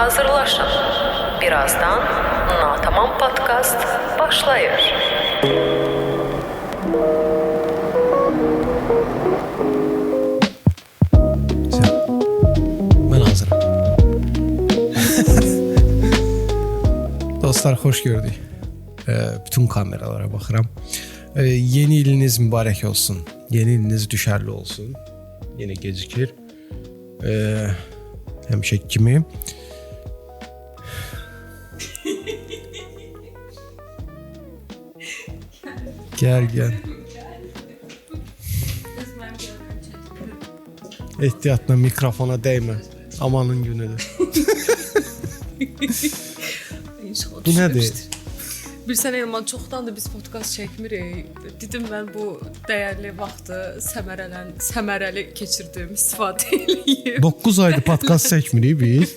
Hazırlaşın. Birazdan Natamam Podcast başlayır. Mən hazıram. Dostlar, xoş gördük. Bütün kameralara baxıram. Yeni iliniz mübarək olsun. Yeni iliniz düşərli olsun. Yenə gecikir. Həmişə kimi. Gəl, gəl. Ehtiyatla mikrofona dəymə. Amanın günüdür. İnşallah Bu nədir? düşməmişdir. Bilsən Elman, çoxdandır biz podkast çəkmirik. Dedim mən bu dəyərli vaxtı səmərəli keçirdim, istifadə eləyim. 9 aydır podkast çəkmirik biz.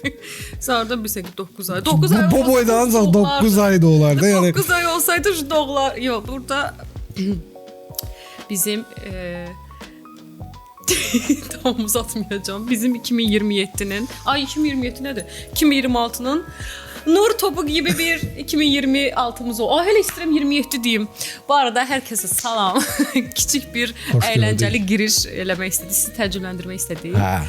Sonradan bilsən ki 9 ay. 9 ay. Bu boyda ancaq 9 ay da olar da. Yəni 9 ay olsaydı şu doğlar. Yox, burada bizim tamam uzatmayacağım. Bizim 2027-nin, ay 2027 nədir? 2026-nın nur topu gibi bir 2026-mız o. Ay, hələ istəyirəm 27 deyim. Bu arada hər kəsə salam. Kiçik bir Xoş əyləncəli gördük. giriş eləmək istedik. Sizi təəccübləndirmək istedik. Hə.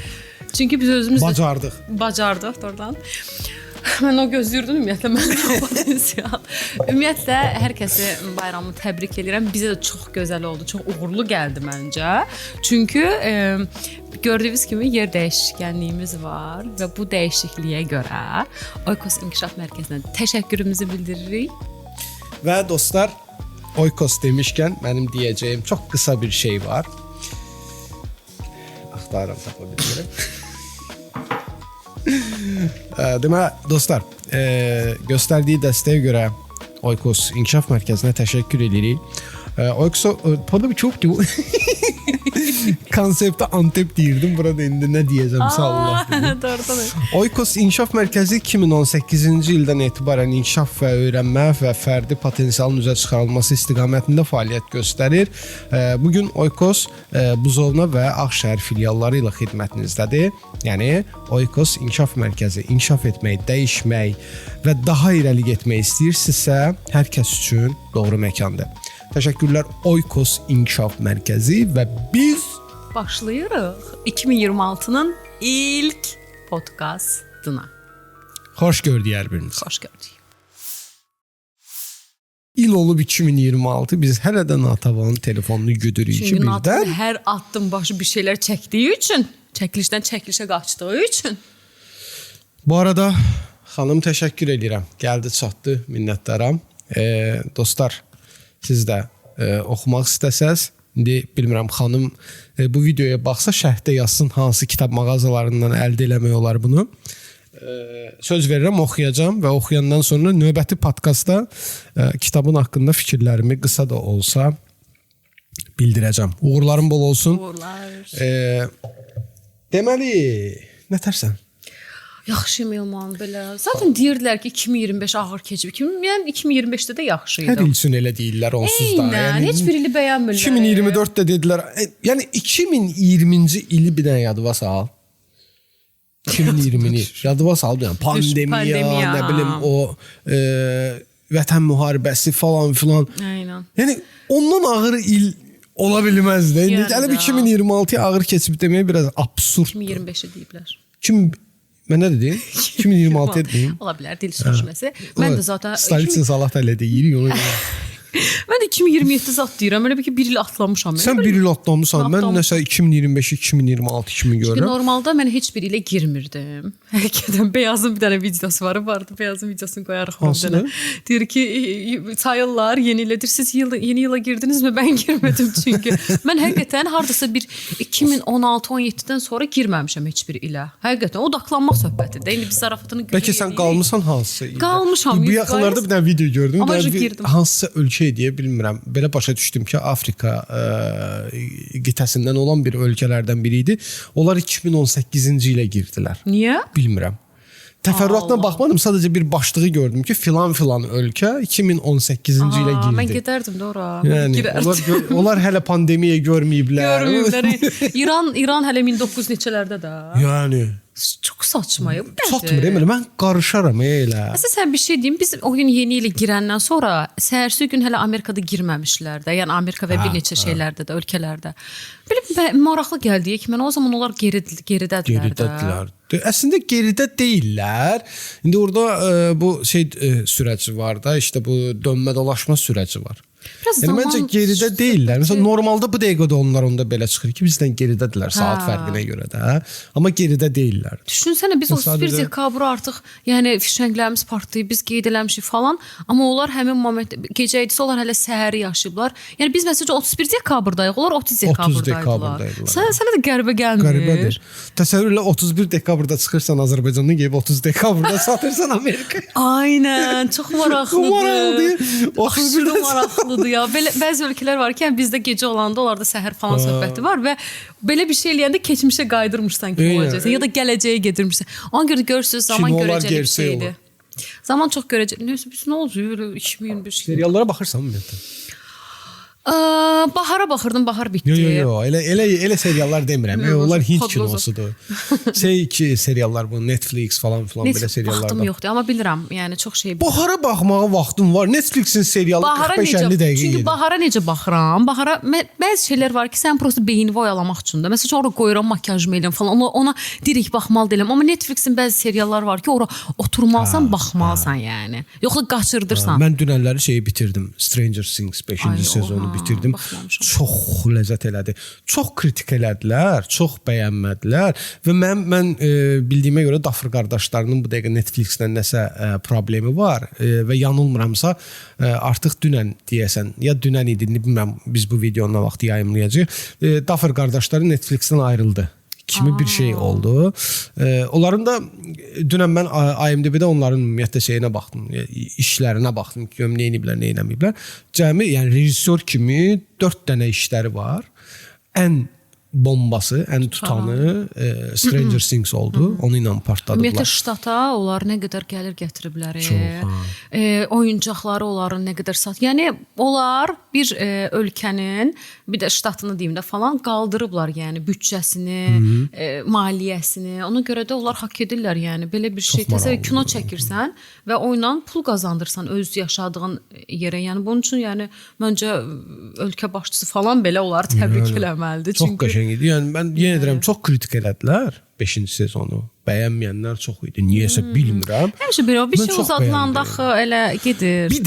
Çünki biz özümüz də Bacardıq. bacardıq doğrudan. Mən o gözləyirdim ümumiyyətlə mənim potensial. Ümumiyyətlə hər kəsi bayramı təbrik edirəm. Bizə də çox gözəl oldu, çox uğurlu gəldi məncə. Çünki gördüyünüz kimi yer dəyişkənliyimiz var və bu dəyişikliyə görə Oikos İnkişaf Mərkəzinə təşəkkürümüzü bildiririk. Və dostlar, Oikos demişkən mənim deyəcəyim çox qısa bir şey var. Axtarıram, tapa bilmirəm. Deməli, dostlar, göstərdiyi dəstəyə görə Oikos İnkişaf Mərkəzinə təşəkkür edirik. Oikos çox konseptə Antep deyirdim. Burada indi nə deyəcəmsə Allah bilir. Doğrudan. Oikos İnkişaf Mərkəzi 2018-ci ildən etibarən inkişaf və öyrənmə və fərdi potensialın üzə çıxarılması istiqamətində fəaliyyət göstərir. Bugün Oikos Buzovna və Ağşəhər filialları ilə xidmətinizdədir. Yəni Oikos İnkişaf Mərkəzi inkişaf etmək, dəyişmək və daha irəli getmək istəyirsinizsə, hər kəs üçün doğru məkandır. Təşəkkürlər Oikos İnkişaf Mərkəzi və biz başlayırıq 2026-nın ilk podkastına. Xoş gördük hər birinizi. Xoş gördük. İl olub 2026, biz hələ də Natavanın telefonunu güdürük ki, Çünki Natavan birdən hər addım başı bir şeylər çəkdiyi üçün, çəkilişdən çəkilişə qaçdığı üçün. Bu arada xanım təşəkkür edirəm. Gəldi, çatdı, minnətdaram. Dostlar, siz də oxumaq istəsəz, indi bilmirəm xanım bu videoya baxsa şərhdə yazsın hansı kitab mağazalarından əldə eləmək olar bunu. Söz verirəm oxuyacağam və oxuyandan sonra növbəti podkastda kitabın haqqında fikirlərimi qısa da olsa bildirəcəm. Uğurların bol olsun. Uğurlar. Deməli, nə tərsən? Yaxşıyam Elman, belə. Zaten deyirdilər ki 2025 ağır keçib. Yəni 2025-də də yaxşı idi. Hər il üçün elə deyirlər onsuz da. Eynən, heç bir ili bəyənmirlər. 2024-də dedilər. Yəni 2020-ci ili bir dənə yadıva sal. 2020-ni yadıva sal. Yəni pandemiya, nə bilim o vətən müharibəsi falan filan. Eynən. Yəni ondan ağır il ola bilməzdi. İndi Yəni gəlib də. 2026-ya ağır keçib deməyə biraz absurd. 2025-i deyiblər. Kim mən nə dedim? 2026 dedim. Ola bilər dil sürüşməsi. Mən də zaten Stolitsin salat elə deyir ona görə. Mən də 2027 zat deyirəm. Elə bil ki bir il atlamışam. Sən bir il atlamısan. Mən nəsə 2025-i 2026 kimi Çünki görürəm. normalda mən heç bir ilə girmirdim. Həqiqətən Beyazın bir dənə videosu vardı. Beyazın videosunu qoyarıq bir Hansıdır? dənə. Deyir ki, sayırlar yeni ildir. Siz yeni yıla girdinizmi? Mən girmədim çünki. Mən həqiqətən hardasa bir 2016-17-dən sonra girməmişəm heç bir ilə. Həqiqətən odaqlanmaq söhbətidir. İndi biz zarafatını gülür. Bəlkə sən qalmısan hansısa ildə. Qalmışam, Bu yaxınlarda bir dənə video gördüm. Amma Bir hansısa ölkə deyə bilmirəm. Belə başa düşdüm ki, Afrika qitəsindən olan bir ölkələrdən biri idi. Onlar 2018-ci ilə girdilər. Niyə? Bilmirəm. Təfərrüatına baxmadım, sadəcə bir başlığı gördüm ki, filan filan ölkə 2018-ci ilə girdi. Mən gedərdim də ora. Yəni onlar hələ pandemiya görməyiblər. Görməyiblər. İran hələ 1900 neçələrdə də. Yəni Çox saçma. Bu nədir? Çatmır, elə mən qarışaram elə. Əslində sən bir şey deyim, biz o gün yeni ilə girəndən sonra səhərsi gün hələ Amerikada girməmişlər də. Yəni Amerika və bir neçə şeylərdə də, ölkələrdə. Belə maraqlı gəldi ki, mənə o zaman onlar geridədilər də. Geridədilər. Əslində geridə deyillər. İndi orada bu şey sürəci var da, işte bu dönmə dolaşma sürəci var. Biraz Yəni məncə geridə deyillər. Məsələn normalda bu dəqiqədə onlar onda belə çıxır ki, bizdən geridədirlər saat fərqinə görə də. Amma geridə deyillər. Düşünsənə biz 31 dekabr artıq, yəni fişənglərimiz partlayıb, biz qeyd eləmişik falan, amma onlar həmin moment gecə idisə onlar hələ səhəri yaşayıblar. Yəni biz məsələn 31 dekabrdayıq, onlar 30 dekabrdaydılar. Sənə də qəribə gəlmir. Qəribədir. Təsəvvür elə 31 dekabrda çıxırsan Azərbaycandan gəlib 30 dekabrda satırsan Amerikaya. Aynen, çox maraqlıdır. Maraqlıdır. 31 maraqlıdır ya. Belə bəzi ölkələr var ki, yəni bizdə gecə olanda onlarda səhər falan söhbəti var və belə bir şey eləyəndə keçmişə qayıdırmışsan kimi olacaqsan ya da gələcəyə gedirmişsən. Ona görə görürsüz, zaman görəcəli bir şeydir. Zaman çox görəcəli. Neysə, biz nə olacaq? 2025. Seriallara baxırsan ümumiyyətlə? Bahara baxırdım, bahar bitdi. Yox, elə seriallar demirəm. Onlar Hint kinosudur. Şey ki, seriallar bu Netflix falan filan belə seriallardan. Vaxtım yoxdur, amma bilirəm, yəni çox şey. Bahara baxmağa vaxtım var. Netflixin serialı 45-50 dəqiqə. Çünki bahara necə baxıram? Bahara bəzi şeylər var ki, sən prosta beynini oyalamaq üçün də. Məsələn, ora qoyuram, makiyajımı eləyirəm falan. Ona direkt baxmalı deyiləm. Amma Netflixin bəzi serialları var ki, ora oturmalısan, baxmalısan yəni. Yoxsa qaçırdırsan. Mən dünənləri şeyi bitirdim. Stranger Things 5-ci sezonu bitirdim. Çox ləzzət elədi. Çox kritik elədilər, çox bəyənmədilər və mən bildiyimə görə Duffer qardaşlarının bu dəqiqə Netflixlə nəsə problemi var və yanılmıramsa artıq dünən deyəsən, ya dünən idi, bilmirəm biz bu videonun vaxtı yayımlayacağıq. Duffer qardaşları Netflixdən ayrıldı kimi bir şey oldu. Onların da dünən mən IMDb-də onların ümumiyyətlə şeyinə baxdım, işlərinə baxdım ki, görüm nə ediblər, nə eləməyiblər. Cəmi, yəni rejissor kimi 4 dənə işləri var. Ən bombası, ən tutanı Stranger Things oldu. Onu ilə partladılar. Ümumiyyətlə ştata onlar nə qədər gəlir gətiriblər. Çox, oyuncaqları onların nə qədər sat. Yəni onlar bir ölkənin, bir də ştatını deyim də falan qaldırıblar, yəni büdcəsini, maliyyəsini. Ona görə də onlar haqq edirlər, yəni belə bir şey. Təsəvvür kino çəkirsən və oyla pul qazandırsan öz yaşadığın yerə. Yəni bunun üçün yəni məncə ölkə başçısı falan belə onları təbrik eləməlidir. Çox qəşəng idi. Yəni mən yenə deyirəm, çox kritik elədilər 5-ci sezonu. Bəyənməyənlər çox idi. Niyəsə bilmirəm. Həmişə belə bir şey uzadılanda axı elə gedir. Bir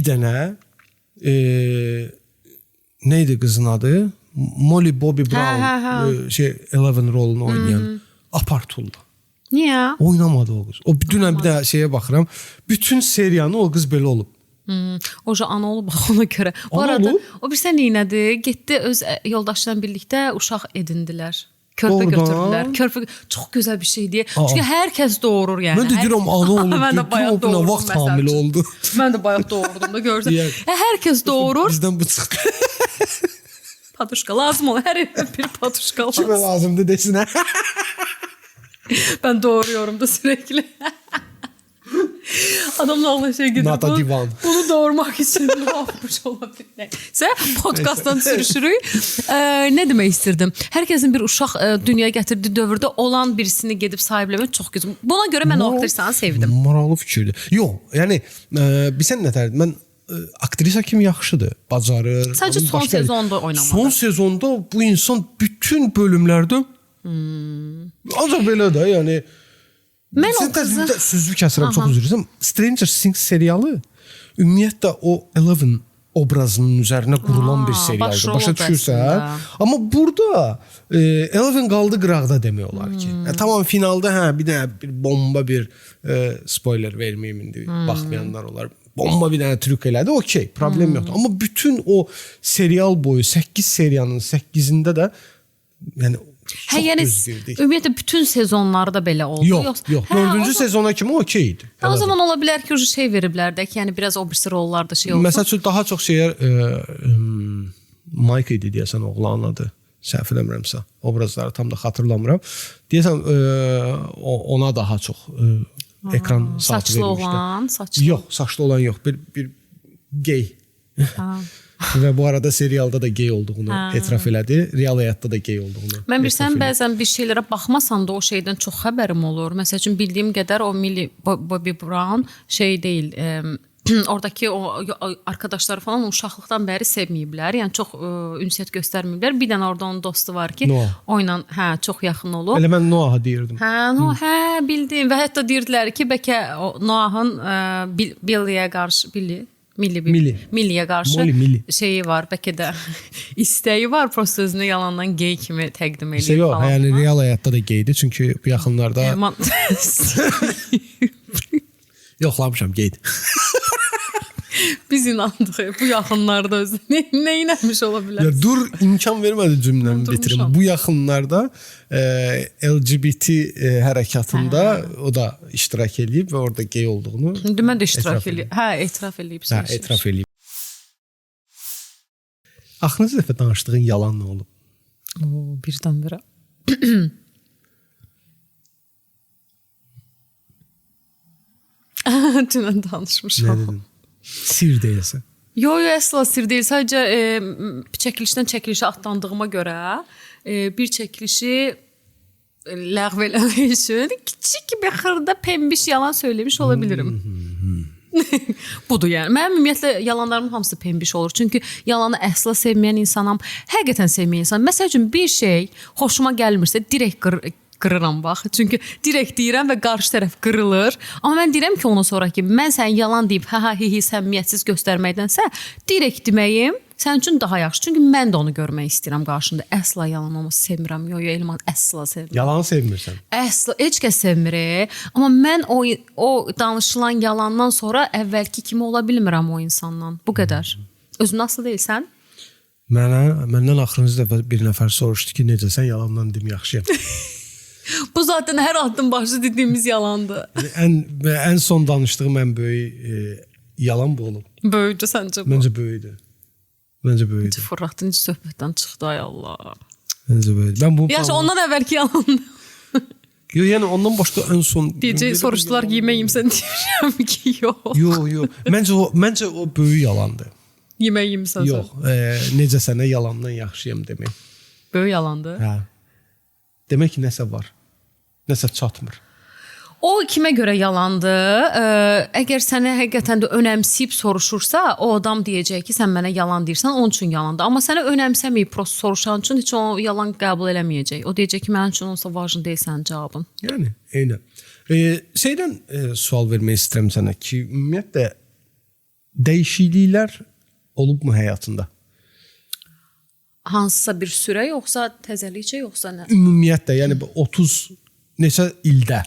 dənə nə idi qızın adı? Molly Bobby Brown şey Eleven rolunu oynayan Apartulla. Niyə? Oynamadı o qız. O dünən bir dənə şeyə baxıram. Bütün seriyanı o qız belə olub. O ana olub ona görə. Bu arada o bir sən neynədi? Getdi öz yoldaşla birlikdə uşaq edindilər. Körpə götürdülər. Körpə çox gözəl bir şeydir. Çünki hər kəs doğurur yəni. Mən də deyirəm ana olub. Mən də bayaq doğurdum. Vaxt hamilə oldu. Mən də bayaq doğurdum da görürsən. Hər kəs doğurur. Bizdən bu çıxdı. Patuşka lazım olur. Hər evə bir patuşka lazım. Kimə lazımdır desin hə? Mən doğuruyorum da sürekli. Adamla ağla şey gedir. Nata divan. Bunu doğurmak için ne yapmış olabilir? Neyse, podcastdan sürüşürük. Nə demək istirdim? Hər kəsin bir uşaq dünyaya gətirdiyi dövrdə olan birisini gedib sahibləmək çox gözəl. Buna görə mən o aktrisanı sevdim. Maraqlı fikirdir. Yox, yəni bilsən nətərdir? Mən aktrisa kimi yaxşıdır, bacarır. Sadəcə son sezonda oynamadı. Son sezonda bu insan bütün bölümlərdə ancaq belə də, yəni mən o qızı sözü kəsirəm, çox üzr istəyirəm. Stranger Things serialı ümumiyyətlə o Eleven obrazının üzərinə qurulan bir serialdır. Başa düşürsən? Amma burada Eleven qaldı qıraqda demək olar ki. Yəni, tamam finalda hə bir dənə bir bomba bir spoiler verməyim indi baxmayanlar olar. Bomba bir dənə trük elədi. Okey, problem yoxdur. Amma bütün o serial boyu 8 seriyanın 8-ində də yəni hə, yəni ümumiyyətlə bütün sezonları da belə oldu. Yox, yox. 4-cü sezona kimi okey idi. O zaman ola bilər ki, şey veriblər də ki, yəni biraz o birisi rollarda şey olsun. Məsəl üçün daha çox şeyə Mike idi deyəsən oğlanın adı. Səhv eləmirəmsə, obrazları tam da xatırlamıram. Deyəsən ona daha çox ekran saatı saçlı vermişdi. Olan, saçlı. Yox, saçlı olan yox. Bir gey. Və bu arada serialda da gey olduğunu etiraf elədi, real həyatda da gey olduğunu. Mən bilirsən bəzən bir şeylərə baxmasan da o şeydən çox xəbərim olur. Məsəl üçün bildiyim qədər o Millie Bobby Brown şey deyil, oradakı o arkadaşları falan uşaqlıqdan bəri sevməyiblər. Yəni çox ünsiyyət göstərməyiblər. Bir dənə orada onun dostu var ki, Noah. O ilə hə çox yaxın olub. Elə mən Noah'ı deyirdim. Hə, no, hə, bildim. Və hətta deyirdilər ki, bəlkə Noah'ın Billy-yə qarşı Milliyə qarşı Molly, şeyi var, bəlkə də istəyi var, prosta özünü yalandan gey kimi təqdim eləyir yox, falan. Yəni real həyatda da geydir, çünki bu yaxınlarda yoxlamışam geydir. Biz inandıq bu yaxınlarda özü nə eləmiş ola bilər? Ya dur, imkan vermədi cümləmi bitirim. Bu yaxınlarda LGBT hərəkatında o da iştirak eləyib və orada gey olduğunu. İndi mən də iştirak eləyib. Hə, etiraf eləyib. Hə, etiraf eləyib. Axırıncı dəfə danışdığın yalan nə olub? O, birdən-birə. Dünən danışmışam. Nə dedin? Sir deyilsə. Yo, əsla sir deyil. Sadəcə çəkilişdən çəkilişə atlandığıma görə bir çəkilişi ləğv eləmək üçün kiçik bir xırda pembiş yalan söyləmiş ola bilirim. Budur yəni. Mənim ümumiyyətlə yalanlarımın hamısı pembiş olur. Çünki yalanı əsla sevməyən insanam. Həqiqətən sevməyən insanam. Məsəl üçün bir şey xoşuma gəlmirsə direkt qırıram bax. Çünki direkt deyirəm və qarşı tərəf qırılır. Amma mən deyirəm ki, ondan sonra ki, mən sənə yalan deyib hə hə hi hi səmimiyyətsiz göstərməkdənsə direkt deməyim sənin üçün daha yaxşı. Çünki mən də onu görmək istəyirəm qarşımda. Əsla yalan olması sevmirəm. Yo, Elman, əsla sevmirəm. Yalanı sevmirsən. Əsla heç kəs sevmir. Amma mən o danışılan yalandan sonra əvvəlki kimi ola bilmirəm o insandan. Bu qədər. Özün asılı deyilsən? Məndən axırıncı dəfə bir nəfər soruşdu ki, necəsən, yalandan dim yaxşıyam. Bu zaten hər addım başı dediyimiz yalandı. Yəni ən son danışdığım ən böyük yalan bu olub. Böyüdü səncə bu? Məncə böyüdü. Məncə böyüdü. Fırlatdın, söhbətdən çıxdı ay Allah. Məncə böyüdü. Mən bunu Yaxşı, ondan əvvəlki yalan. Yox, yəni ondan başqa ən son deyəcək soruşdular ki, yemək yemsən deyirəm ki, yox. Yox, yox. Məncə o böyük yalandır. Yemək yemisən sən. Yox, necə sənə yalandan yaxşıyam demək. Böyük yalandır. Hə. Demək ki, nəsə var. Nəsə çatmır. O kimə görə yalandır? Əgər səni həqiqətən də önəmsəyib soruşursa, o adam deyəcək ki, sən mənə yalan deyirsən, onun üçün yalandır. Amma səni önəmsəməyib prosta soruşan üçün heç o yalan qəbul eləməyəcək. O deyəcək ki, mənim üçün onsa vacib deyil sənin cavabın. Yəni, eynən. Şeydən sual vermək istəyirəm sənə ki, ümumiyyətlə dəyişikliklər olubmu həyatında? Hansısa bir sürə yoxsa təzəlikcə yoxsa nə? Ümumiyyətlə, yəni 30 neçə ildə.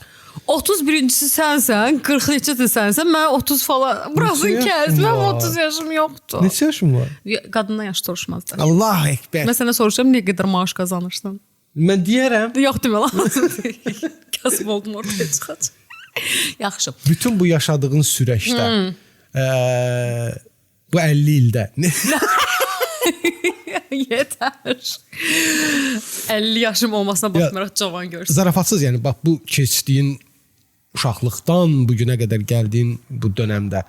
31-cisi sənsən, 40 neçəsi sənsən, mən 30 falan. Burasını kəs, mənim 30 yaşım yoxdur. Neçə yaşın var? Qadından yaş soruşmazlar. Allah ekber. Mən sənə soruşuram, nə qədər maaş qazanırsan? Mən deyərəm. Yox demə lazım deyil. Kasıb oldum ortaya çıxacaq. Yaxşı. Bütün bu yaşadığın sürəçdə, bu 50 ildə. Yetər. 50 yaşım olmasına baxmayaraq cavan görsün. Zarafatsız, yəni bax bu keçdiyin uşaqlıqdan bu günə qədər gəldiyin bu dönəmdə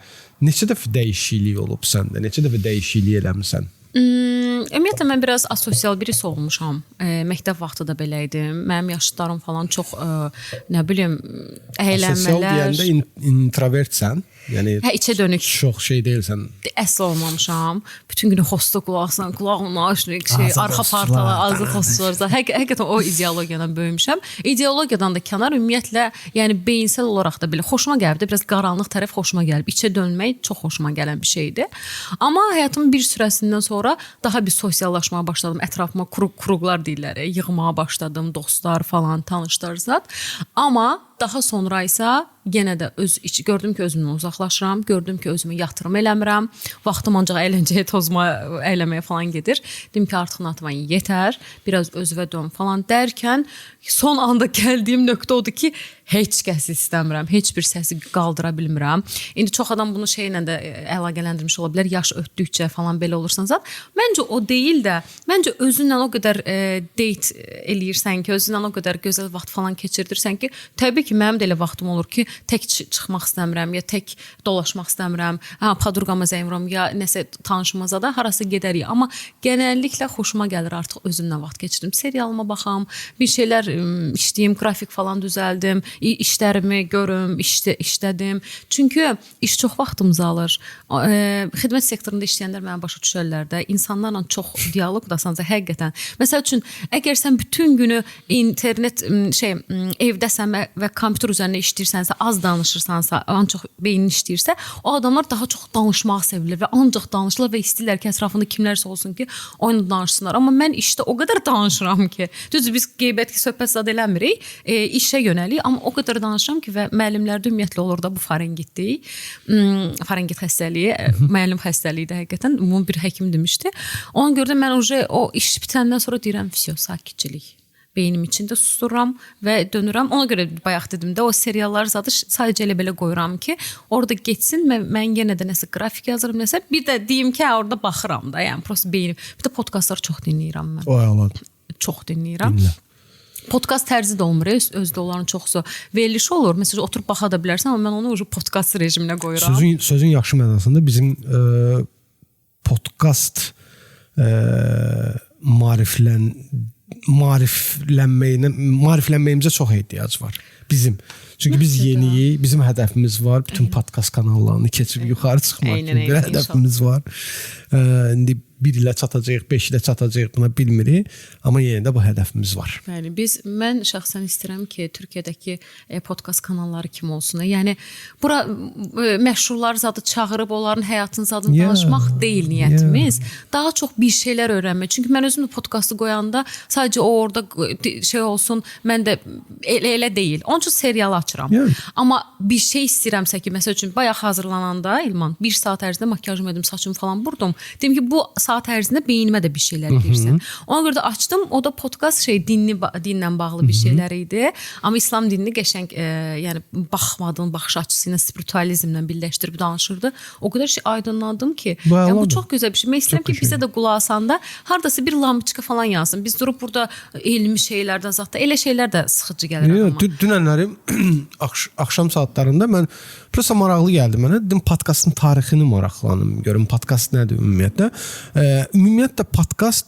neçə dəfə dəyişiklik olub səndə? Neçə dəfə dəyişiklik eləmisən? Ümumiyyətlə mən biraz asosial birisi olmuşam. Məktəb vaxtı da belə idim. Mənim yaşıdlarım falan çox nə bilim əylənmələr. Asosial deyəndə introvertsən. Yəni hə, içə dönük. Çox şey deyilsən. Əsla olmamışam. Bütün günü hosta qulaq kulağımın aşını şey, arxa partalar, azad hostlar. Həqiqətən o ideologiyadan böyümüşəm. İdeologiyadan da kənar ümumiyyətlə, yəni beyinsel olaraq da belə xoşuma gəlibdi. Biraz qaranlıq tərəf xoşuma gəlib. İçə dönmək çox xoşuma gələn bir şeydi. Amma həyatımın bir sürəsindən sonra daha bir sosiallaşmağa başladım. Ətrafıma kruqlar deyirlər, yığmağa başladım, dostlar falan, tanışlar zat. Amma daha sonra isə yenə də gördüm ki, özümdən uzaqlaşıram, gördüm ki, özümü yatırım eləmirəm, vaxtım ancaq əyləncəyə, tozma, əyləməyə falan gedir. Dedim ki, artıq Natman yetər, biraz özünə dön falan dərkən son anda gəldiyim nöqtə odur ki, Heç kəsi istəmirəm, heç bir səsi qaldıra bilmirəm. İndi çox adam bunu şeylə də əlaqələndirmiş ola bilər. Yaş ötdükcə falan belə olursan zat. Məncə o deyil də, məncə özünlə o qədər date eləyirsən ki, özünlə o qədər gözəl vaxt falan keçirdirsən ki, təbii ki, mənim də elə vaxtım olur ki, tək çıxmaq istəmirəm, ya tək dolaşmaq istəmirəm. Hə, podruqama zəng vururam, ya nəsə tanışıma zada harasa gedərik. Amma genəlliklə xoşuma gəlir artıq özümlə vaxt keçirim. Serialıma baxam, bir şeylər işləyim, qrafik falan düzəldim, işlərimi görüm, işlədim. Çünki iş çox vaxtımızı alır. Xidmət sektorunda işləyənlər mənə başa düşərlər də. İnsanlarla çox dialoqdasansa həqiqətən. Məsəl üçün, əgər sən bütün günü internet evdəsən və kompüter üzərində işləyirsənsə, az danışırsansa, ancaq beynin işləyirsə, o adamlar daha çox danışmağı sevirlər və ancaq danışırlar və istəyirlər ki, ətrafında kimlərsə olsun ki, onunla danışsınlar. Amma mən işdə o qədər danışıram ki, düzdür, biz qeybət söhbət zad eləmirik, işə yönəlik, amma o qədər danışıram ki və müəllimlərdə ümumiyyətlə olur da bu faringit deyil. Faringit xəstəliyi, müəllim xəstəliyi də həqiqətən bunu bir həkim demişdi. Ona görə də mən uje o iş bitəndən sonra deyirəm, vəsə, sakitçilik. Beynim içində sustururam və dönürəm. Ona görə bayaq dedim də o seriallar zadı sadəcə elə belə qoyuram ki, orada getsin, mən yenə də nəsə qrafik yazıram, nəsə. Bir də deyim ki, hə, orada baxıram da, yəni prosta beynim. Bir də podkastları çox dinləyirəm mən. O əladır. Çox dinləyirəm. Dinlə. Podkast tərzi də olmur, özdə onların çoxusu veriliş olur. Məsələn, oturub baxa da bilərsən, amma mən onu ucu podkast rejiminə qoyuram. Sözün yaxşı mənasında bizim podkast maariflənməyimizə çox ehtiyac var. Bizim. Çünki biz yeniyik, bizim hədəfimiz var. Bütün podkast kanallarını keçib yuxarı çıxmaq kimi bir hədəfimiz var. İndi 1 ilə çatacağıq, 5 ilə çatacağıq, buna bilmirik. Amma yenə də bu hədəfimiz var. Bəli, mən şəxsən istəyirəm ki, Türkiyədəki podkast kanalları kimi olsun. Yəni bura məşhurlar zadı çağırıb onların həyatını zadını danışmaq deyil niyyətimiz. Daha çox bir şeylər öyrənmək. Çünki mən özüm də podkastı qoyanda sadəcə o orada şey olsun, mən də elə deyil. Onun üçün serialı açıram. Amma bir şey istəyirəmsə ki, məsəl üçün bayaq hazırlananda İlman 1 saat ərzində makiyajımı edim, saçımı falan vurdum. Deyim ki, bu saat ərzində beynimə də bir şeylər girsin. Ona görə də açdım. O da podkast dinlə bağlı bir şeylər idi. Amma İslam dinini qəşəng, yəni baxmadığın baxış açısı ilə spiritualizmlə birləşdirib danışırdı. O qədər şey aydınlandım ki, yəni bu çox gözəl bir şey. Mən istəyirəm ki, bizə də qulaq asanda hardasa bir lampiçka falan yansın. Biz durub burada elmi şeylərdən zat da elə şeylər də sıxıcı gəlir adama. Dünənlərim axşam saatlarında mən prosta maraqlı gəldi mənə. Dedim podkastın tarixini maraqlanım, görüm podkast nədir ümumiyyətlə. Ümumiyyətlə podkast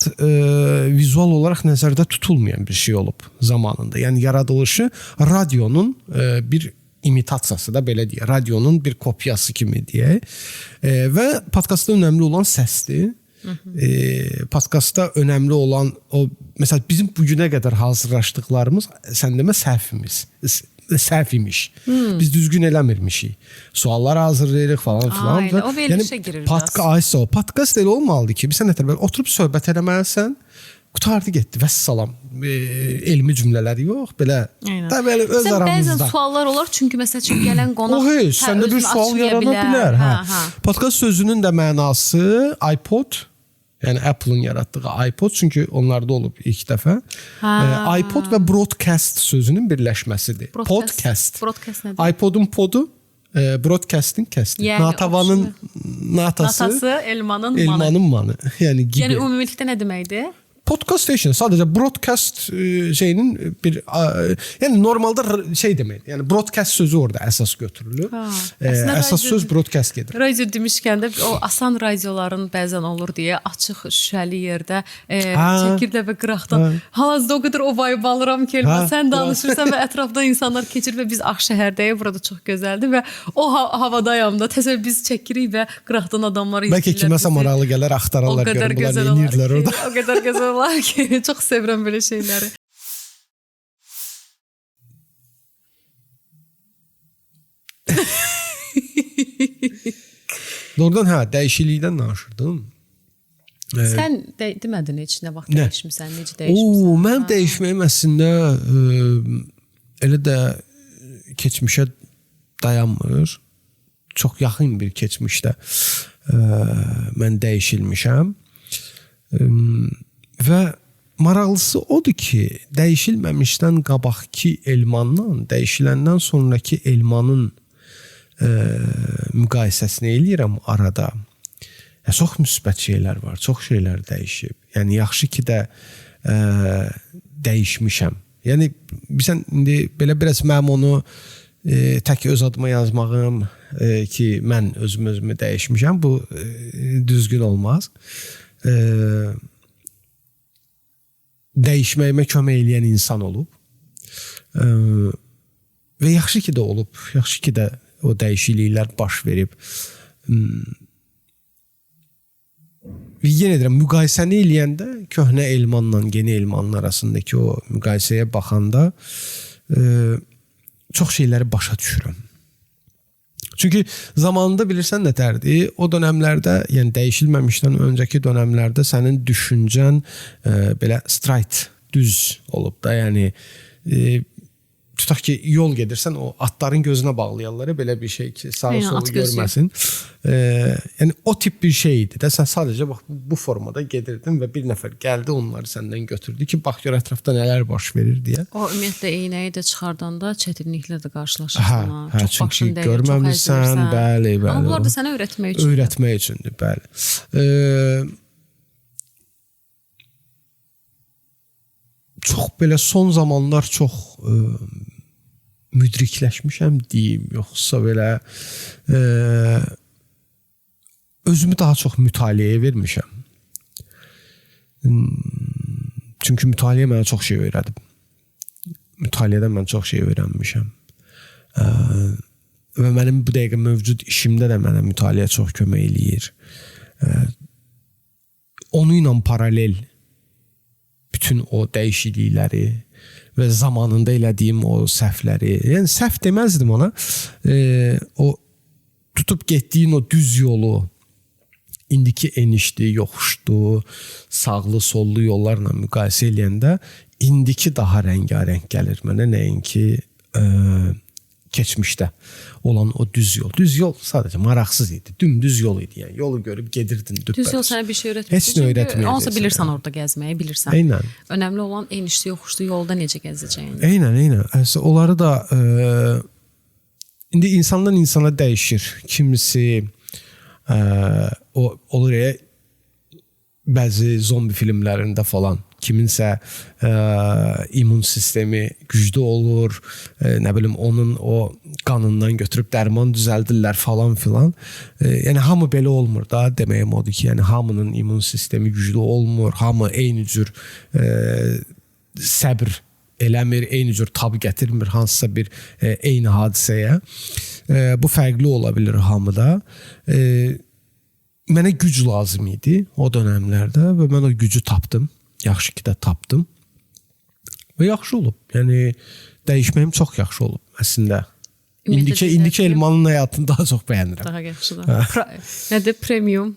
vizual olaraq nəzərdə tutulmayan bir şey olub zamanında. Yəni yaradılışı radionun bir imitasiyası da belə deyək, radionun bir kopyası kimi deyək. Və podkastda önəmli olan səsdir. Podkastda önəmli olan o, məsələn bizim bu günə qədər hazırlaşdıqlarımız, sən demə səhvimiz. Səhv imiş. Biz düzgün eləmirmişik. Suallar hazırlayırıq falan filan. Aynen, o verilişə girir biraz. Podkast elə olmalıdır ki, bir sən nətər belə oturub söhbət eləməlisən, qutardı getdi, vəssalam. Elmi cümlələr yox, belə. Da belə öz sən aramızda. Bəzən suallar olar, çünki məsəl üçün gələn qonaq o heç, səndə bir sual yarana bilər. Hə. Podkast sözünün də mənası iPod, yəni Apple-ın yaratdığı iPod, çünki onlarda olub ilk dəfə. iPod və broadcast sözünün birləşməsidir. Podcast. Broadcast nədir? iPod'un podu, broadcast'in cast'i. Yəni, Natavanın natası, Elmanın manı. Yəni gibi. Yəni ümumilikdə nə deməkdir? Podcast station sadəcə broadcast şeyinin bir, yəni normalda şey deməkdir. Yəni broadcast sözü orada əsas götürülür. Əsas söz broadcast gedir. Radio demişkən də o asan radioların bəzən olur deyə açıq şüşəli yerdə çəkirlər və qıraqdan. Hal-hazırda o qədər o vibe alıram ki, Elman, sən danışırsan və ətrafdan insanlar keçir və biz Ağşəhərdəyik, burada çox gözəldir və o havadayam da. Təsəvvür biz çəkirik və qıraqdan adamlar izləyirlər. Bəlkə kiməsə maraqlı gələr, axtararlar, görün bunlar nə edirdilər orada. O qədər gözəl olar ki, çox sevirəm belə şeyləri. Doğrudan hə, dəyişiklikdən danışırdım. Sən demədin heç nə vaxt dəyişmisən, necə dəyişmisən? Mənim dəyişməyim əslində elə də keçmişə dayanmır. Çox yaxın bir keçmişdə mən dəyişilmişəm. Və Maraqlısı odur ki, dəyişilməmişdən qabaqki Elmandan dəyişiləndən sonrakı Elmanın müqayisəsini eləyirəm arada. Ya, çox müsbət şeylər var, çox şeylər dəyişib. Yəni yaxşı ki də dəyişmişəm. Yəni bilirsən indi belə biraz mənim onu tək öz adıma yazmağım ki, mən özüm özümü dəyişmişəm, bu düzgün olmaz. Dəyişməyimə kömək eləyən insan olub. Və yaxşı ki də olub, yaxşı ki də o dəyişikliklər baş verib. Və yenə deyirəm, müqayisəni eləyəndə köhnə Elmanla yeni Elmanın arasındakı o müqayisəyə baxanda çox şeyləri başa düşürəm. Çünki zamanında bilirsən nətərdir? O dönəmlərdə, yəni dəyişilməmişdən öncəki dönəmlərdə sənin düşüncən belə straight, düz olub da, yəni tutaq ki, yol gedirsən, o atların gözünə bağlayarlar belə bir şey ki, sağı solu görməsin. Yəni o tip bir şey idi də. Sən sadəcə bax bu formada gedirdin və bir nəfər gəldi, onları səndən götürdü ki, bax gör ətrafda nələr baş verir deyə. O ümumiyyətlə eynəyi də çıxardanda çətinliklə də qarşılaşırsan. Hə, çox başın dəyir, görməmisən, bəli, bəli. Amma bunlar da sənə öyrətmək üçündür. Öyrətmək üçündür, bəli. Çox belə son zamanlar çox müdrikləşmişəm deyim, yoxsa belə özümü daha çox mütaliəyə vermişəm. Çünki mütaliə mənə çox şey öyrədib. Mütaliədən mən çox şey öyrənmişəm. Və mənim bu dəqiqə mövcud işimdə də mənə mütaliə çox kömək eləyir. Onunla paralel bütün o dəyişiklikləri və zamanında elədiyim o səhvləri, yəni səhv deməzdim ona, o tutub getdiyin o düz yolu, indiki enişli, yoxuşdu, sağlı, sollu yollarla müqayisə eləyəndə indiki daha rəngarəng gəlir mənə, nəinki keçmişdə olan o düz yol. Düz yol sadəcə maraqsız idi. Dümdüz yol idi. Yəni yolu görüb gedirdin düppəz. Düz yol sənə bir şey öyrətmir. Heç nə öyrətməyəcək. Onsa bilirsən orada gəzməyi, bilirsən. Eynən. Önəmli olan enişli, yoxuşlu yolda necə gəzəcəyin. Eynən, eynən. Əslində onları da indi insandan insana dəyişir. Kimisi o olur ya bəzi zombi filmlərində falan kiminsə immun sistemi güclü olur, nə bilim onun o qanından götürüb dərman düzəldirlər falan filan. Yəni hamı belə olmur da, deməyim odur ki, yəni hamının immun sistemi güclü olmur, hamı eyni cür səbr eləmir, eyni cür tab gətirmir hansısa bir eyni hadisəyə. Bu fərqli ola bilər hamıda. Mənə güc lazım idi o dönəmlərdə və mən o gücü tapdım. Yaxşı ki də tapdım. Və yaxşı olub. Yəni dəyişməyim çox yaxşı olub əslində. İndiki Elmanın həyatını daha çox bəyənirəm. Daha yaxşıdır. Nədir? Premium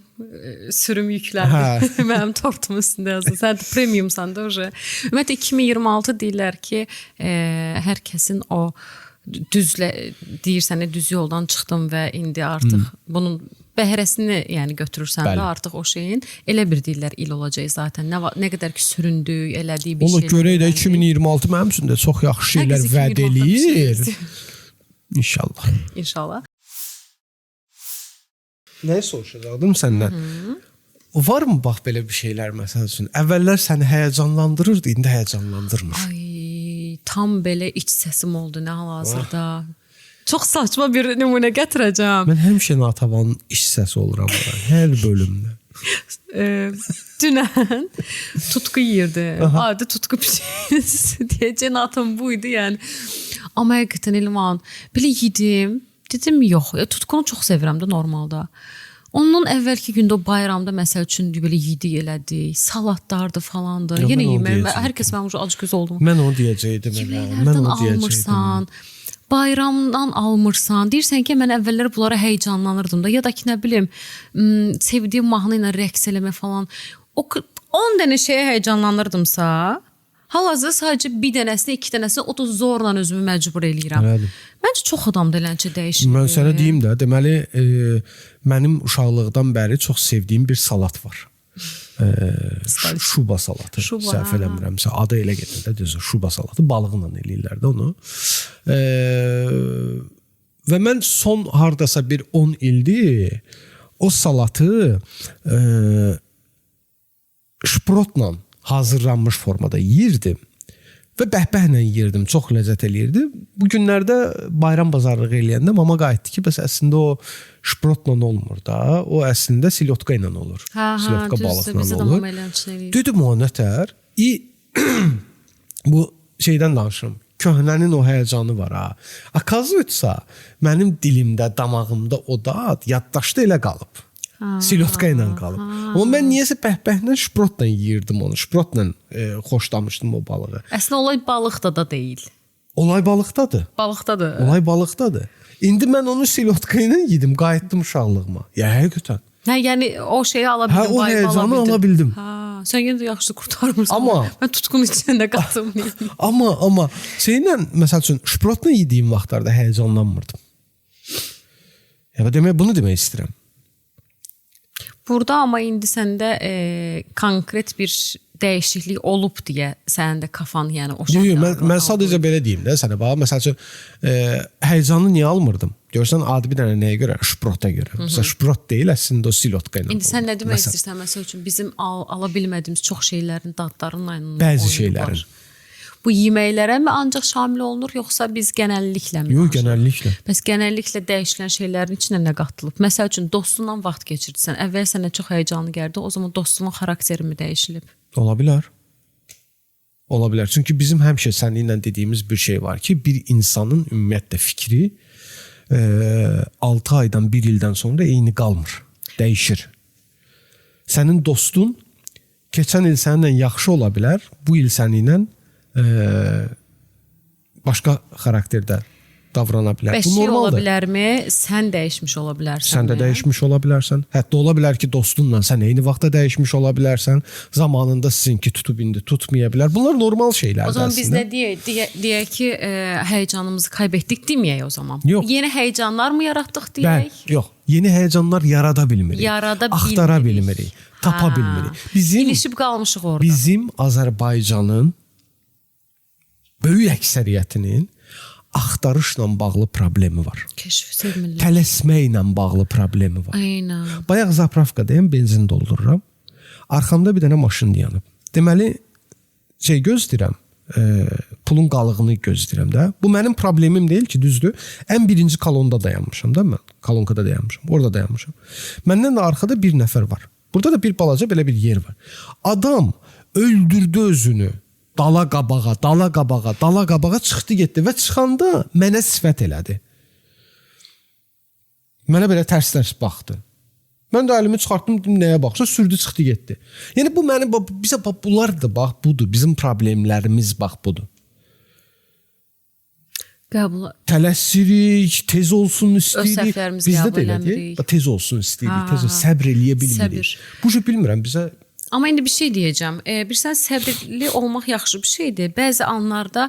sürüm yükləndi. Mənim tortumun üstündə yazır. Sən də premiumsan da uje. Ümumiyyətlə 2026 deyirlər ki, hər kəsin o düzlə deyirsən, düz yoldan çıxdım və indi artıq bunun bəhrəsini yəni götürürsən də artıq o şeyin elə bir deyirlər il olacaq zaten. Nə qədər ki süründük, elədik bir şey. Ona görə də 2026 mənim üçün də çox yaxşı şeylər vəd eləyir. İnşallah. İnşallah. Nəyi soruşacaqdım səndən? Var mı bax belə bir şeylər məsəl üçün? Əvvəllər səni həyəcanlandırırdı, indi həyəcanlandırmır. Ay, tam belə iç səsim oldu nə hal-hazırda. Çox saçma bir nümunə gətirəcəm. Mən həmişə Natavanın iç səsi oluram bura, hər bölümdə. Dünən tutqu yeyirdi. Adi tutqu pişirisi deyəcək Natım bu idi yəni. Amma həqiqətən Elman, belə yedim. Dedim yox, tutqunu çox sevirəm də normalda. Ondan əvvəlki gündə o bayramda məsəl üçün belə yedik elədik, salatlardı falandı. Yox, Yenə yemək, hər kəs mənim ac göz oldum. Mən onu deyəcəydim elə. Mən onu deyəcəydim. Almırsan, bayramdan almırsan. Deyirsən ki, mən əvvəllər bunlara həyəcanlanırdım da ya da ki, nə bilim, sevdiyim mahnı ilə rəqs eləmə falan. O 10 dənə şeyə həyəcanlanırdımsa, hal-hazırda sadəcə bir dənəsini, iki dənəsini o da zorla özümü məcbur eləyirəm. Elədir. Məncə çox adam da eləncə dəyişir. Mən sənə deyim də, deməli, mənim uşaqlıqdan bəri çox sevdiyim bir salat var. Şuba salatı. Şuba, Səhv ha. eləmirəmsə adı elə gedir də, düzdür. Şuba salatı balıqla eləyirlər də onu. Və mən son hardasa bir 10 ildir o salatı şprotla hazırlanmış formada yeyirdim və bəhbəhlə yeyirdim, çox ləzzət eləyirdi. Bu günlərdə bayram bazarlığı eləyəndə mama qayıtdı ki, bəs əslində o şprotla olmur da, o əslində silyotka ilə olur. Hə, hə, Silyotka düzdür. balıqla Bizdə də olur. mama elə həmçinin eləyir. Dedim o nətər? Bu şeydən danışıram. Köhnənin o həyəcanı var ha. Akazıysa mənim dilimdə, damağımda o dad yaddaşda elə qalıb. Silyotka ilə qalıb. Amma mən niyəsə bəhbəhlə şprotla yeyirdim onu. Şprotla xoşlamışdım o balığı. Əslində olay balıqda da deyil. Olay balıqdadır. Balıqdadır. Olay balıqdadır. İndi mən onu silyotka ilə yedim, qayıtdım uşaqlığıma. Ya həqiqətən. Hə, yəni o şeyi ala bildim, Hə, o vibe həyəcanı ala bildim. Hə, sən yenə də yaxşı qurtarmırsan. Amma- mən tutqun içində qaldım. Amma şeylə məsəl üçün şprotla yediyim vaxtlarda həyəcanlanmırdım. Ya demək bunu demək istəyirəm. Burada amma indi səndə konkret bir dəyişiklik olub deyə sənin də kafan yəni o Yox, yox, şəkildə mən sadəcə belə deyim də sənə bax, məsəl üçün həyəcanı niyə almırdım? Görsən adi bir dənə nəyə görə? Şprota görə. Məsələn, şprot deyil, əslində o silyotka ilə. İndi sən olur. nə demək Məsələn, istəyirsən? Məsəl üçün bizim ala bilmədiyimiz çox şeylərin dadlarının aynı Bəzi oyunu şeylərin. var. Bu yeməklərə mi ancaq şamil olunur, yoxsa biz genəlliklə mi? Yox, danışırıq? genəlliklə. Bəs genəlliklə dəyişilən şeylərin içinə nə qatılıb? Məsəl üçün dostunla vaxt keçirdirsən. Əvvəl sənə çox həyəcanlı gəldi. O zaman dostunun xarakteri mi dəyişilib? Ola bilər. Ola bilər. Çünki bizim həmişə səninlə dediyimiz bir şey var ki, bir insanın ümumiyyətlə fikri 6 aydan 1 ildən sonra eyni qalmır. Dəyişir. Sənin dostun keçən il səninlə yaxşı ola bilər, bu il səninlə başqa xarakterdə davrana bilər. Bəs Bu şey ola normaldır. bilərmi? Sən dəyişmiş ola bilərsən. Sən də dəyişmiş ola bilərsən. Hətta ola bilər ki, dostunla sən eyni vaxtda dəyişmiş ola bilərsən. Zamanında sizinki tutub indi tutmaya bilər. Bunlar normal şeylərdir O zaman biz əslində. nə deyək? Deyək ki, həyəcanımızı kaybetdik deməyək o zaman. Yox. Yeni həyəcanlar mı yaratdıq deyək? Bəli, yox. Yeni həyəcanlar yarada bilmirik. Yarada bilmirik. Axtara bilmirik. Tapa bilmirik. Bizim İlişib qalmışıq orada. Bizim Azərbaycanın böyük əksəriyyətinin axtarışla bağlı problemi var. Kəşf sevmirlər. Tələsməklə bağlı problemi var. Aynen. Bayaq zapravkadayım, benzin doldururam. Arxamda bir dənə maşın dayanıb. Deməli, şey gözləyirəm, pulun qalığını gözləyirəm də. Bu mənim problemim deyil ki, düzdür. Ən birinci kolonda dayanmışam da mən. Kolonkada dayanmışam, orada dayanmışam. Məndən də arxada bir nəfər var. Burada da bir balaca belə bir yer var. Adam öldürdü özünü. Dala qabağa, dala qabağa, dala qabağa çıxdı getdi və çıxanda mənə sifət elədi. Mənə belə tərs-tərs baxdı. Mən də əlimi çıxartdım, dedim nəyə baxsa, sürdü çıxdı getdi. Yəni bu mənim bizə bax bunlardır, bax budur, bizim problemlərimiz bax budur. Qəbul Tələsirik, tez olsun istəyirik. səhvlərimizi Bizdə qəbul də elədir. eləmirik. Bax, tez olsun istəyirik, tez Ha, səbr eləyə bilmirik. Səbir. Bu şey bilmirəm bizə. Amma indi bir şey deyəcəm. Bilirsən səbirli olmaq yaxşı bir şeydir. Bəzi anlarda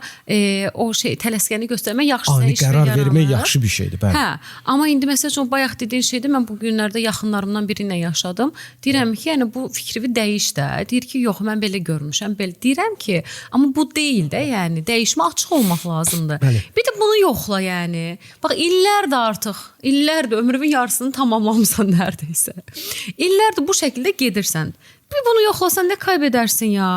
o şey tələskənlik göstərmək yaxşı Ani işdə qərar vermək yaranır. yaxşı bir şeydir, bəli. Hə, amma indi məsəl üçün bayaq dediyin şeydə mən bu günlərdə yaxınlarımdan biri ilə yaşadım. Deyirəm ki, yəni bu fikrini dəyiş də. Deyir ki, yox, mən belə görmüşəm, belə. Deyirəm ki, amma bu deyil də, yəni dəyişmə açıq olmaq lazımdır. Bəli. Bir də bunu yoxla yəni. Bax illərdir artıq, illərdir ömrünün yarısını tamamlamısan nərdeysə. İllərdir bu şəkildə gedirsən. Bir bunu yoxlasan nə kaybedərsin ya?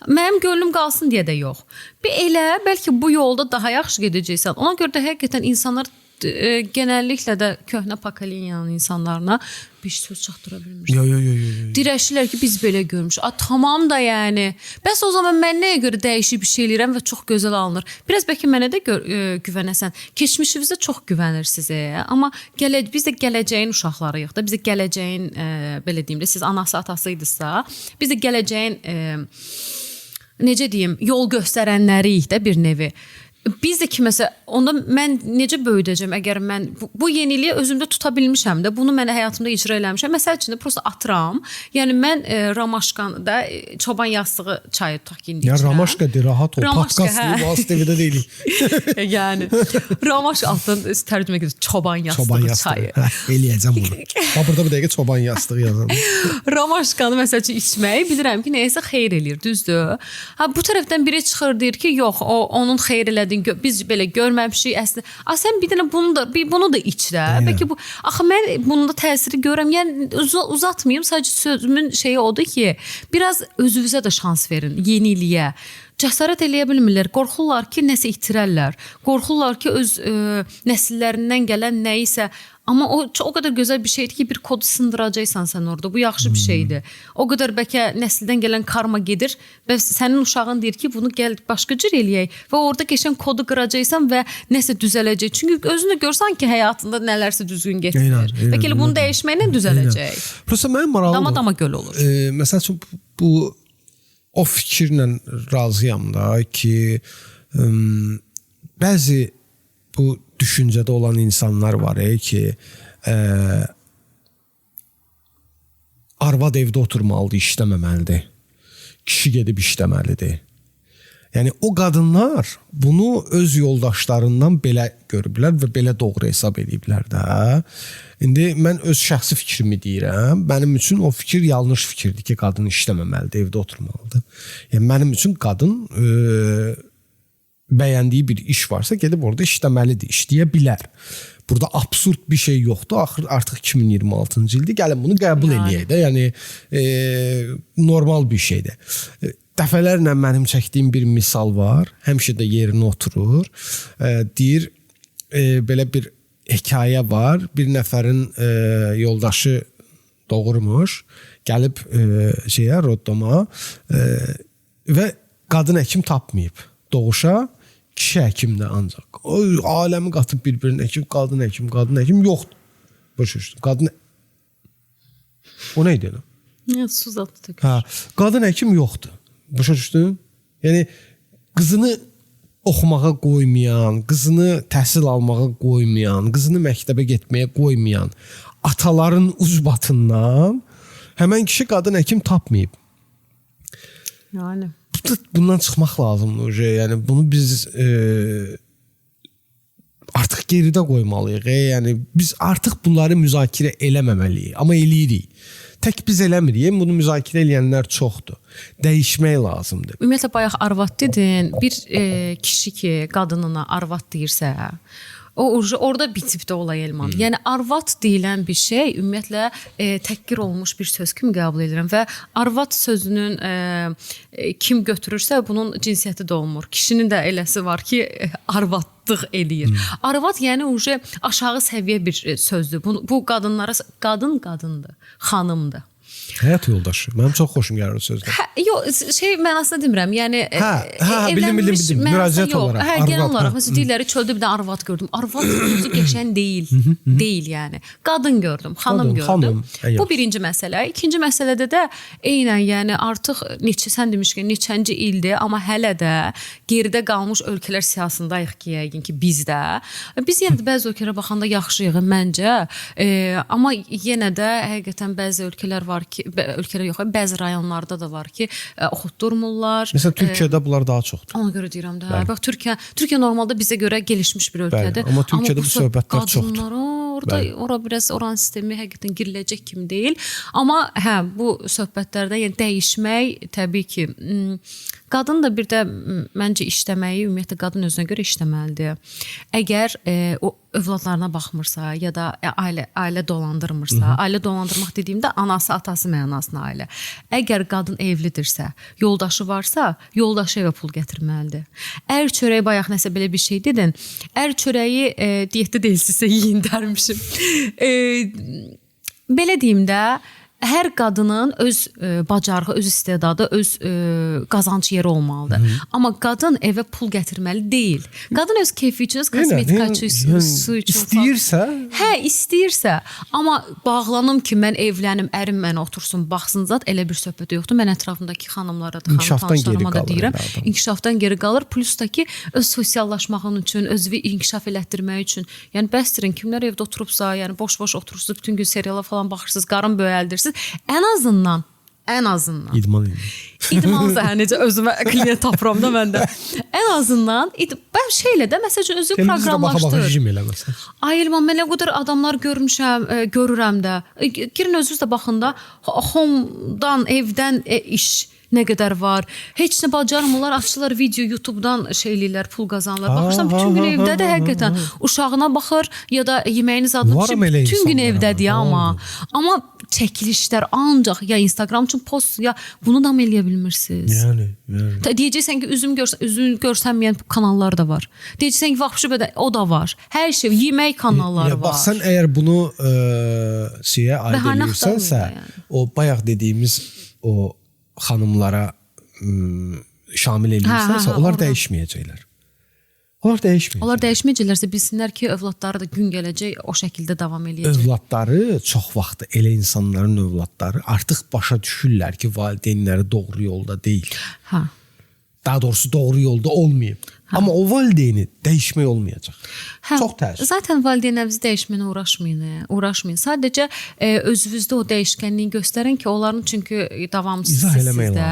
Mənim gönlüm qalsın deyə də yox. Bir elə bəlkə bu yolda daha yaxşı gedəcəksən. Ona görə də həqiqətən insanlar genəlliklə də köhnə pokoleniyanın insanlarına bir söz çatdıra bilmirsən. Yo yo yo yo. yo. Dirəşirlər ki, biz belə görmüş. A tamam da yəni. Bəs o zaman mən nəyə görə dəyişib bir şey eləyirəm və çox gözəl alınır. Biraz bəlkə mənə də güvənəsən. Keçmişinizə çox güvənirsiniz. Amma biz də gələcəyin uşaqlarıyıq da. Biz də gələcəyin belə deyim də, siz anası atası idisə, biz də gələcəyin necə deyim, yol göstərənləriyik də bir nevi. Biz də kiməsə onda mən necə böyüdəcəm əgər mən bu yeniliyi özümdə tuta bilmişəm də, bunu mən həyatımda icra eləmişəm. Məsəl üçün də prosta atıram. Yəni mən ramaşkanı da çoban yastığı çayı tutaq ki, indi Ya içirəm. Ramaşka de rahat ol. Ramaşka, Podcast hə. deyil, Vaz TV-də deyilik. Yəni ramaşka altdan tərcümə gedir çoban yastığı, Çoban yastığı. çayı. Hə, eləyəcəm bunu. Bax burada bir dəqiqə çoban yastığı yazalım. Ramaşkanı məsəl üçün içməyi bilirəm ki, nəyəsə xeyir eləyir, düzdür? Ha bu tərəfdən biri çıxır deyir ki, yox, o onun xeyir elədiyini biz belə görməmişik əslində. A sən bir dənə bunu da bir bunu da iç də. Bəlkə bu axı mən bunda təsiri görürəm. Yəni uzatmayım, sadəcə sözümün şeyi odur ki, biraz özünüzə də şans verin yeniliyə. Cəsarət eləyə bilmirlər. Qorxurlar ki, nəsə itirərlər. Qorxurlar ki, öz nəsillərindən gələn nəyisə. Amma o o qədər gözəl bir şeydir ki, bir kodu sındıracaqsan sən orada. Bu yaxşı bir şeydir. O qədər bəlkə nəsildən gələn karma gedir və sənin uşağın deyir ki, bunu gəl başqa cür eləyək və orada qəşəng kodu qıracaqsan və nəsə düzələcək. Çünki özün də görsən ki, həyatında nələrsə düzgün getmir. Bəlkə elə bunu dəyişməklə düzələcək. Prosta mənim maraqlıdır. Dama-dama göl olur. Məsəl üçün bu o fikirlə razıyam da ki, bəzi bu düşüncədə olan insanlar var ki, arvad evdə oturmalıdır, işləməməlidir. Kişi gedib işləməlidir. Yəni o qadınlar bunu öz yoldaşlarından belə görüblər və belə doğru hesab ediblər də. İndi mən öz şəxsi fikrimi deyirəm. Mənim üçün o fikir yanlış fikirdir ki, qadın işləməməlidir, evdə oturmalıdır. Yəni mənim üçün qadın bəyəndiyi bir iş varsa gedib orada işləməlidir, işləyə bilər. Burada absurd bir şey yoxdur. Axır artıq 2026-cı ildir. Gəlin bunu qəbul eləyək də. Yəni normal bir şeydir. Dəfələrlə mənim çəkdiyim bir misal var. Həmişə də yerinə oturur. Deyir, belə bir hekayə var. Bir nəfərin yoldaşı doğurmuş. Gəlib şeyə, Roddoma və qadın həkim tapmayıb. Doğuşa kişi həkimdir ancaq. O aləmi qatıb bir-birinə ki, qadın həkim, qadın həkim yoxdur. Başa düşdüm. Qadın O nə idi elə? Ya, su zad tökür. Hə, qadın həkim yoxdur. Başa düşdün? Yəni qızını oxumağa qoymayan, qızını təhsil almağa qoymayan, qızını məktəbə getməyə qoymayan ataların ucbatından həmən kişi qadın həkim tapmayıb. Yəni bundan çıxmaq lazımdır. Yəni bunu biz artıq geridə qoymalıyıq. Yəni biz artıq bunları müzakirə eləməməliyik, amma eləyirik. Tək biz eləmirik, bunu müzakirə eləyənlər çoxdur. Dəyişmək lazımdır. Ümumiyyətlə bayaq arvad dedin, bir kişi ki, qadınına arvad deyirsə, o orada bitib də olay Elman. Yəni arvad deyilən bir şey ümumiyyətlə təhqir olunmuş bir söz kimi qəbul edirəm və arvad sözünün kim götürürsə bunun cinsiyyəti də olmur. Kişinin də eləsi var ki, arvadlıq eləyir. Arvad yəni uje aşağı səviyyə bir sözdür. Bu qadınlara qadın qadındır, xanımdır. Həyat yoldaşı. Mənim çox xoşum gəlir o sözlər. Hə, yox, şey mənasında demirəm. Yəni Hə, bildim. Müraciət olaraq. Hə, genel olaraq. Məsələn, deyirlər çöldə bir də arvad gördüm. Arvad sözü qəşəng deyil. Deyil yəni. Qadın gördüm, xanım gördüm. Xanım, bu birinci məsələ. İkinci məsələdə də eynən yəni artıq neçə sən demişkən neçənci ildir, amma hələ də geridə qalmış ölkələr siyahısındayıq ki, yəqin ki biz də. Biz yenə də bəzi ölkələrə baxanda yaxşıyıq məncə. Amma yenə də həqiqətən bəzi ölkələr var ki, ölkələr yox, bəzi rayonlarda da var ki, oxutdurmurlar. Məsələn, Türkiyədə bunlar daha çoxdur. Ona görə deyirəm də. Bəli. Bax, Türkiyə normalda bizə görə gelişmiş bir ölkədir. Bəli, amma Türkiyədə bu söhbətlər çoxdur. Orada ora biraz oranın sistemi həqiqətən giriləcək kimi deyil. Amma hə, bu söhbətlərdə yəni dəyişmək təbii ki, qadın da bir də məncə işləməyi, ümumiyyətlə qadın özünə görə işləməlidir. Əgər o övladlarına baxmırsa ya da ailə dolandırmırsa, ailə dolandırmaq dediyimdə anası, atası mənasına ailə. Əgər qadın evlidirsə, yoldaşı varsa, yoldaşı evə pul gətirməlidir. Ər çörəyi bayaq nəsə belə bir şey dedin. Ər çörəyi diyetdə deyilsinizsə yeyin dərmişim. Belə deyim də, Hər qadının öz bacarığı, öz istedadı, öz qazanc yeri olmalıdır. Amma qadın evə pul gətirməli deyil. Qadın öz keyfi üçün, öz kosmetika üçün, su üçün istəyirsə, hə, istəyirsə, amma bağlanım ki, mən evlənim, ərim mənə otursun, baxsın zat, elə bir söhbət yoxdur. Mən ətrafımdakı xanımlara da, xanım tanışlarıma da deyirəm, inkişafdan geri qalır. Plus da ki, öz sosiallaşmağın üçün, özünü inkişaf elətdirmək üçün. Yəni bəsdirin, kimlər evdə oturubsa, yəni boş-boş oturursunuz, bütün gün seriala falan baxırsınız, qarın böyəldirsiniz. Ən azından idman edin. İdman da necə özümə klient tapıram da mən də. Ən azından mən şeylə də məsəl üçün özü proqramlaşdır. Baxa elə məsəl. Ay Elman, mən nə qədər adamlar görmüşəm, görürəm də. Girin özünüz də baxın da, home-dan, evdən iş nə qədər var. Heç nə bacarmırlar, açırlar video YouTube-dan şey eləyirlər, pul qazanırlar. Baxırsan bütün gün evdədir həqiqətən. Uşağına baxır ya da yeməyini zadını pişirir. Bütün gün evdədir amma. Amma çəkilişlər ancaq ya Instagram üçün post ya bunu da mı eləyə bilmirsiniz? Yəni. Deyəcəksən ki, üzün görsənməyən kanallar da var. Deyəcəksən ki, vahşi bədən o da var. Hər şey, yemək kanalları var. Bax, sən əgər bunu şeyə aid edirsənsə, o bayaq dediyimiz o xanımlara şamil edirsənsə, onlar dəyişməyəcəklər. Onlar dəyişməyəcəklər. Onlar dəyişməyəcəklərsə bilsinlər ki, övladları da gün gələcək o şəkildə davam eləyəcək. Övladları çox vaxt elə insanların övladları artıq başa düşürlər ki, valideynləri doğru yolda deyil. Hə. Daha doğrusu doğru yolda olmayıb. Hə. Amma o valideyni dəyişmək olmayacaq. Hə, çox təəssüf. Zaten valideynlərinizi dəyişməyinə uğraşmayın. Sadəcə özünüzdə o dəyişkənliyi göstərin ki, onların çünki davamsız sizdə.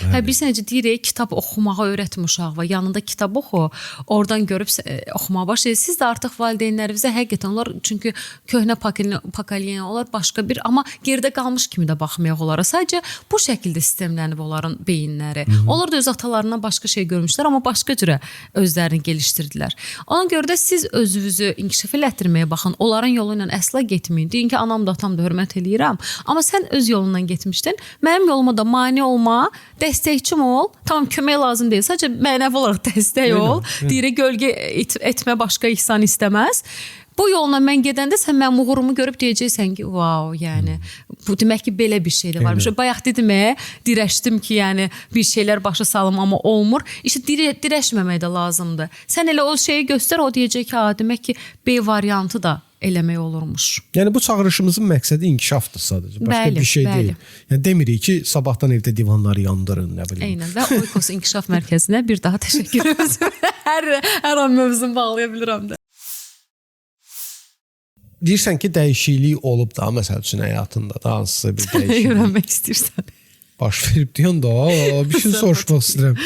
Hə, bilirsən necə deyirik, kitab oxumağa öyrətmə uşağa, yanında kitab oxu, oradan görüb oxumağa başlayır. Siz də artıq valideynlərinizə həqiqətən onlar çünki köhnə pakalyen, onlar başqa bir, amma geridə qalmış kimi də baxmayaq onlara. Sadəcə bu şəkildə sistemlənib onların beyinləri. Onlar da öz atalarından başqa şey görmüşlər, amma başqa cürə özlərini geliştirdilər. Ona görə də siz özünüzü inkişaf elətdirməyə baxın. Onların yolu ilə əsla getməyin. Deyin ki, anam da atam da hörmət eləyirəm. Amma sən öz yolundan getmişdin. Mənim yoluma da mane olma, dəstəkçim ol. Tamam, kömək lazım deyil. Sadəcə mənəvi olaraq dəstək ol. Deyirək, gölgə etmə başqa ihsan istəməz. Bu yolla mən gedəndə sən mənim uğurumu görüb deyəcəksən ki, vau, yəni bu demək ki, belə bir şey də varmış. Bayaq dedim, dirəşdim ki, yəni bir şeylər başa salım, amma olmur. İşte dirəşməmək də lazımdır. Sən elə o şeyi göstər, o deyəcək ki, demək ki, B variantı da eləmək olurmuş. Yəni bu çağırışımızın məqsədi inkişafdır sadəcə. Başqa bəli, bir şey bəli. Deyil. Yəni demirik ki, sabahdan evdə divanları yandırın, nə bilim. Eynən və Oikos İnkişaf Mərkəzinə bir daha təşəkkür edirəm. Hər an mövzunu bağlaya bilirəm də. Deyirsən ki, dəyişiklik olub da, məsəl üçün həyatında da hansısa bir dəyişiklik. Öyrənmək istəyirsən. Baş verib deyən də, bir şey soruşmaq istəyirəm.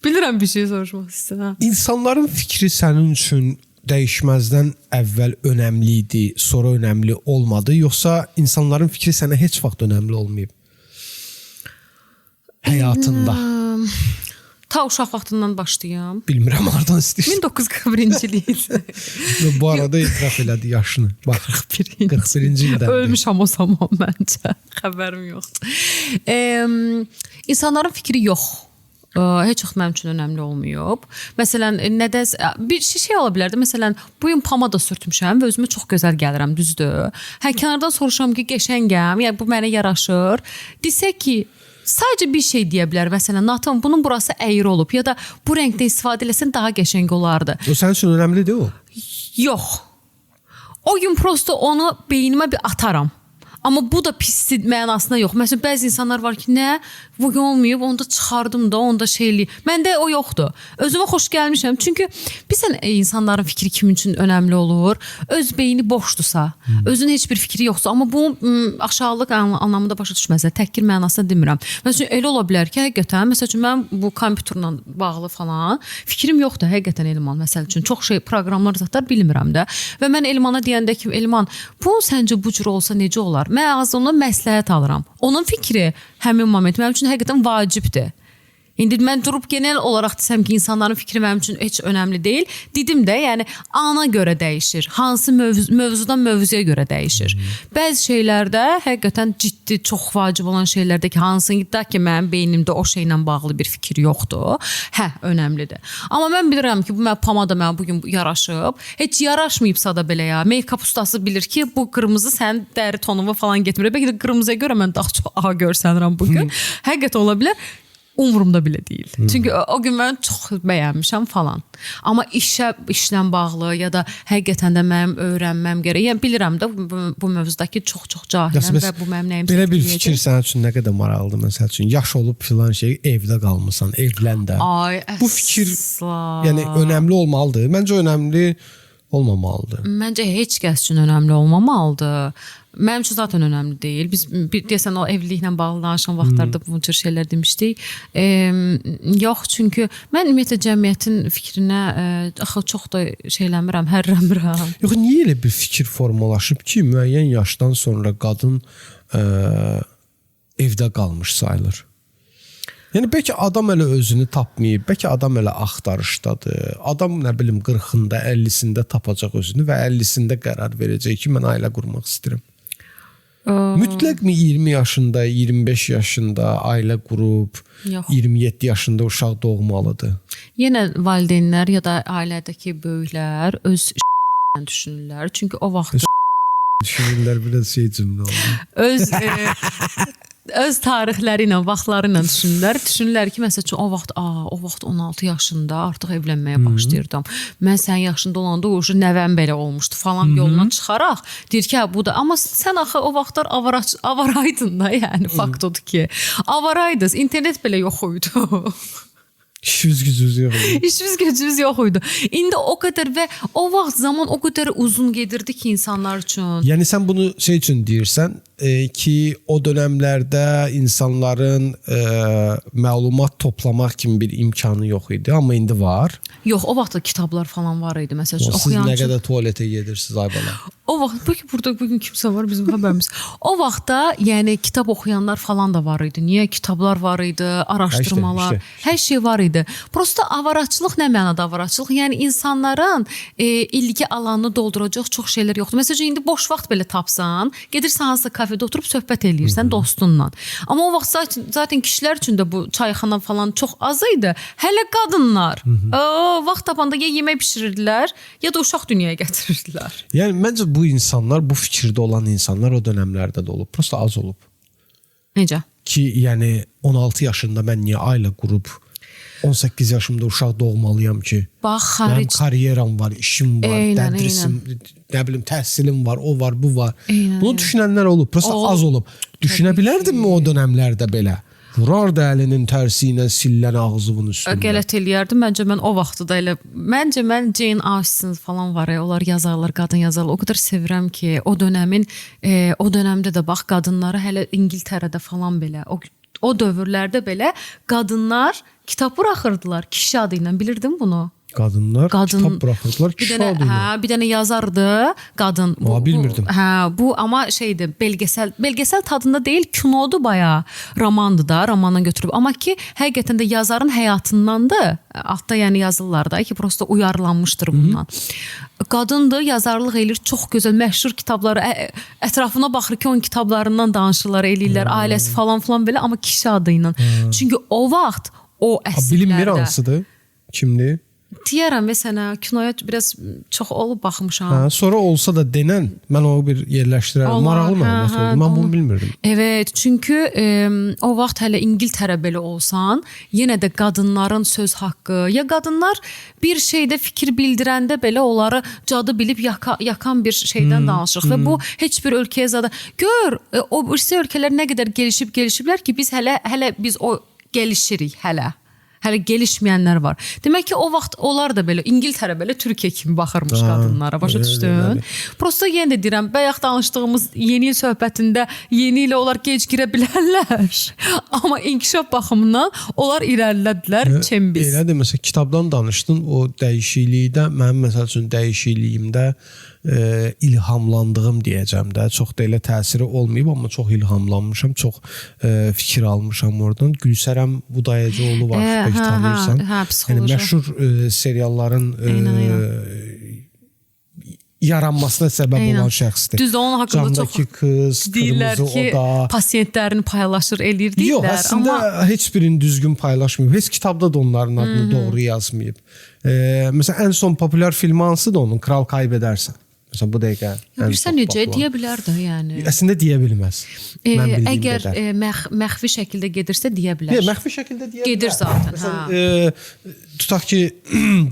Bilirəm bir şey soruşmaq istəyirəm. İnsanların fikri sənin üçün dəyişməzdən əvvəl önəmli idi, sonra önəmli olmadı, yoxsa insanların fikri sənə heç vaxt önəmli olmayıb həyatında? Ta uşaq vaxtından başlayım. Bilmirəm, hardan istəyirsən. 1941-ci il idi. Bu arada etiraf elədi yaşını. Bax, 41-ci ildən. Ölmüşəm o zaman məncə. Xəbərim yoxdur. İnsanların fikri yox. Heç vaxt mənim üçün önəmli olmayıb. Məsələn, nədənsə bir şey ola bilərdi. Məsələn, bu gün pomada sürtmüşəm və özümə çox gözəl gəlirəm, düzdür. Hə, kənardan soruşuram ki, qəşəngəm, yəni bu mənə yaraşır. Desək ki, sadəcə bir şey deyə bilər. Məsələn, Natan, bunun burası əyri olub ya da bu rəngdə istifadə eləsən daha qəşəng olardı. O sənin üçün önəmlidir o? Yox. O gün prosto onu beynimə bir ataram. Amma bu da pisdir mənasına yox. Məsələn, bəzi insanlar var ki, nə, bugün olmayıb, onu da çıxardım da, onu da şey eləyim. Məndə o yoxdur. Özümə xoş gəlmişəm. Çünki bilirsən, insanların fikri kimin üçün önəmli olur? Öz beyni boşdursa, özünün heç bir fikri yoxsa, amma bu aşağılıq anlamında başa düşməzlər. Təhqir mənasında demirəm. Məsələn, elə ola bilər ki, həqiqətən, məsəl üçün, mən bu kompüterlə bağlı falan fikrim yoxdur həqiqətən Elman. Məsəl üçün, çox şey, proqramlar, zətlər bilmirəm də. Və mən Elmana deyəndə ki, Elman, bu səncə bu cür olsa necə olar? Mən az ondan məsləhət alıram. Onun fikri həmin moment mənim üçün həqiqətən vacibdir. İndi mən durub genel olaraq desəm ki, insanların fikri mənim üçün heç önəmli deyil. Dedim də, yəni ana görə dəyişir. Hansı mövzudan mövzuya görə dəyişir. Bəzi şeylərdə həqiqətən ciddi, çox vacib olan şeylərdə ki, hansında ki mənim beynimdə o şeylə bağlı bir fikir yoxdur. Hə, önəmlidir. Amma mən bilirəm ki, bu mənə pomada mənə bu gün yaraşıb. Heç yaraşmayıbsa da belə ya. Make-up ustası bilir ki, bu qırmızı sənin dəri tonuna falan getmir. Bəlkə də qırmızıya görə mən daha çox ağ görsənirəm bu gün. Həqiqətən ola bilər. Umurumda belə deyil. Çünki o gün mən çox bəyənmişəm falan. Amma işlə bağlı ya da həqiqətən də mənim öyrənməm gərək. Yəni bilirəm də bu mövzudakı çox-çox cahiləm və bu mənim nəyimsə. Belə bir fikir sənin üçün nə qədər maraqlıdır məsəl üçün. Yaş olub filan şey, evdə qalmısan, evlən də. Ay, bu fikir yəni önəmli olmalıdır. Məncə önəmli olmamalıdır. Məncə heç kəs üçün önəmli olmamalıdır. Mənim üçün zaten önəmli deyil. Biz deyəsən o evliliklə bağlı danışan vaxtlarda bu cür şeylər demişdik. Yox, çünki mən ümumiyyətlə cəmiyyətin fikrinə axı çox da şeyləmirəm, hərrəmirəm. Yox, niyə elə bir fikir formalaşıb ki, müəyyən yaşdan sonra qadın evdə qalmış sayılır? Yəni bəlkə adam elə özünü tapmayıb, bəlkə adam elə axtarışdadır. Adam nə bilim 40-ında, 50-sində tapacaq özünü və 50-sində qərar verəcək ki, mən ailə qurmaq istəyirəm. Mütləqmi 20 yaşında, 25 yaşında ailə qurub, yox. 27 yaşında uşaq doğmalıdır? Yenə valideynlər ya da ailədəki böyüklər öz düşünürlər. Çünki o vaxt düşünürlər, biraz şey cümlə oldu. Öz tarixləri ilə, vaxtları ilə düşünürlər. Düşünürlər ki, məsəl üçün o vaxt, o vaxt 16 yaşında artıq evlənməyə başlayırdım. Mən sənin yaşında olanda o nəvəm belə olmuşdu falan yoluna çıxaraq deyir ki, hə, bu da. Amma sən axı o vaxtlar avaraydın da, yəni fakt odur ki, avaraydınız, internet belə yox idi. İşimiz gücümüz yox idi. İşimiz gücümüz yox idi. İndi o qədər və o vaxt zaman o qədər uzun gedirdi ki insanlar üçün. Yəni sən bunu şey üçün deyirsən ki, o dönəmlərdə insanların məlumat toplamaq kimi bir imkanı yox idi, amma indi var. Yox, o vaxt da kitablar falan var idi. Məsəl üçün siz nə qədər tualetə gedirsiniz ay bala. O vaxt bəlkə burada bugün kimsə var bizim xəbərimiz. O vaxtda yəni kitab oxuyanlar falan da var idi. Niyə kitablar var idi, araşdırmalar, işte. Hər şey var idi. Prosta avaraçılıq nə mənada avaraçılıq? Yəni insanların ilgi alanını dolduracaq çox şeylər yoxdur. Məsəl üçün indi boş vaxt belə tapsan, gedirsən hansısa kafedə oturub söhbət eləyirsən dostunla. Amma o vaxt zaten kişilər üçün də bu çayxana falan çox az idi. Hələ qadınlar vaxt tapanda ya yemək bişirirdilər, ya da uşaq dünyaya gətirirdilər. Yəni məncə bu insanlar, bu fikirdə olan insanlar o dönəmlərdə də olub. Prosta az olub. Necə? Ki, yəni 16 yaşında mən niyə ailə qurub 18 yaşımda uşaq doğmalıyam ki? Bax, xaric... Mənim karyeram var, işim var, tədrisim, nə bilim, təhsilim var, o var, bu var. Eynən, bunu düşünənlər olub, prosta az olub. Düşünə bilərdinmi o dönəmlərdə belə? Vurardı əlinin tərsi ilə sillən ağzının üstündə. Qələt eləyərdim. Məncə mən o vaxtı da elə... Məncə mən Jane Austen falan var ya, onlar yazarlar, qadın yazarlar. O qədər sevirəm ki, o dönəmin, o dönəmdə də bax, qadınları hələ İngiltərədə falan belə, o dövrlərdə belə qadınlar kitab buraxırdılar kişi adı ilə. Bilirdin bunu? Qadınlar kitab buraxırdılar kişi adı ilə. Hə, bir dənə yazardı qadın. Bilmirdim. Hə, bu amma şeydir, belgesel tadında deyil, kinodur bayağı. Romandır da, romandan götürüb. Amma ki, həqiqətən də yazarın həyatındandır. Altda yəni yazırlar da ki, prosta uyarlanmışdır bundan. Qadındır, yazarlıq eləyir, çox gözəl, məşhur kitabları, ətrafına baxır ki, onun kitablarından danışırlar, eləyirlər, ailəsi falan filan belə, amma kişi adı ilə. Çünki o vaxt, o əsrlərdə... Bilinmir hansıdır? Kimdir? Deyərəm və sənə, kinoya biraz çox olub baxmışam. Hə, sonra olsa da denən, mən onu bir yerləşdirərəm. Maraqlı məlumat oldu. Mən bunu bilmirdim. Evet, çünki o vaxt hələ İngiltərə belə olsan, yenə də qadınların söz haqqı, ya qadınlar bir şeydə fikir bildirəndə belə onları cadı bilib yakan bir şeydən danışırıq və bu heç bir ölkəyə zada... Gör, o birisi ölkələr nə qədər gelişiblər ki, biz hələ biz o gelişirik hələ. Hələ gelişməyənlər var. Demək ki, o vaxt onlar da belə, İngiltərə belə Türkiyə kimi baxırmış qadınlara. Başa düşdün? Prosta yenə də deyirəm, bayaq danışdığımız yeni il söhbətində yeni ilə onlar gec girə bilərlər. Amma inkişaf baxımından onlar irəlilədilər, çem biz. Elədir, məsələn, kitabdan danışdın, o dəyişiklikdə, mənim məsəl üçün dəyişikliyimdə ilhamlandığım deyəcəm də. Çox da elə təsiri olmayıb, amma çox ilhamlanmışam, çox fikir almışam oradan. Gülsərəm Budayıcıoğlu var, bəlkə tanıyırsan. Hə, yəni məşhur serialların yaranmasına səbəb olan şəxsdir. Düzdür, onun haqqında Camdakı çox qız, deyirlər Qırmızı ki, Oda. Pasiyentlərini paylaşır, eləyir deyirlər. Yox, əslində amma heç birini düzgün paylaşmayıb. Heç kitabda da onların adını doğru yazmayıb. Məsələn, ən son populyar filmi hansıdır onun? Kral kaybedersən. Məsələn, bu dəqiqə. Ya bilirsən necə deyə bilər də, yəni. Əslində deyə bilməz. Mən bildiyim Əgər qədər. Məxfi şəkildə gedirsə deyə bilər. Yox, məxfi şəkildə deyə bilər. Gedir zaten. Məsələn, tutaq ki,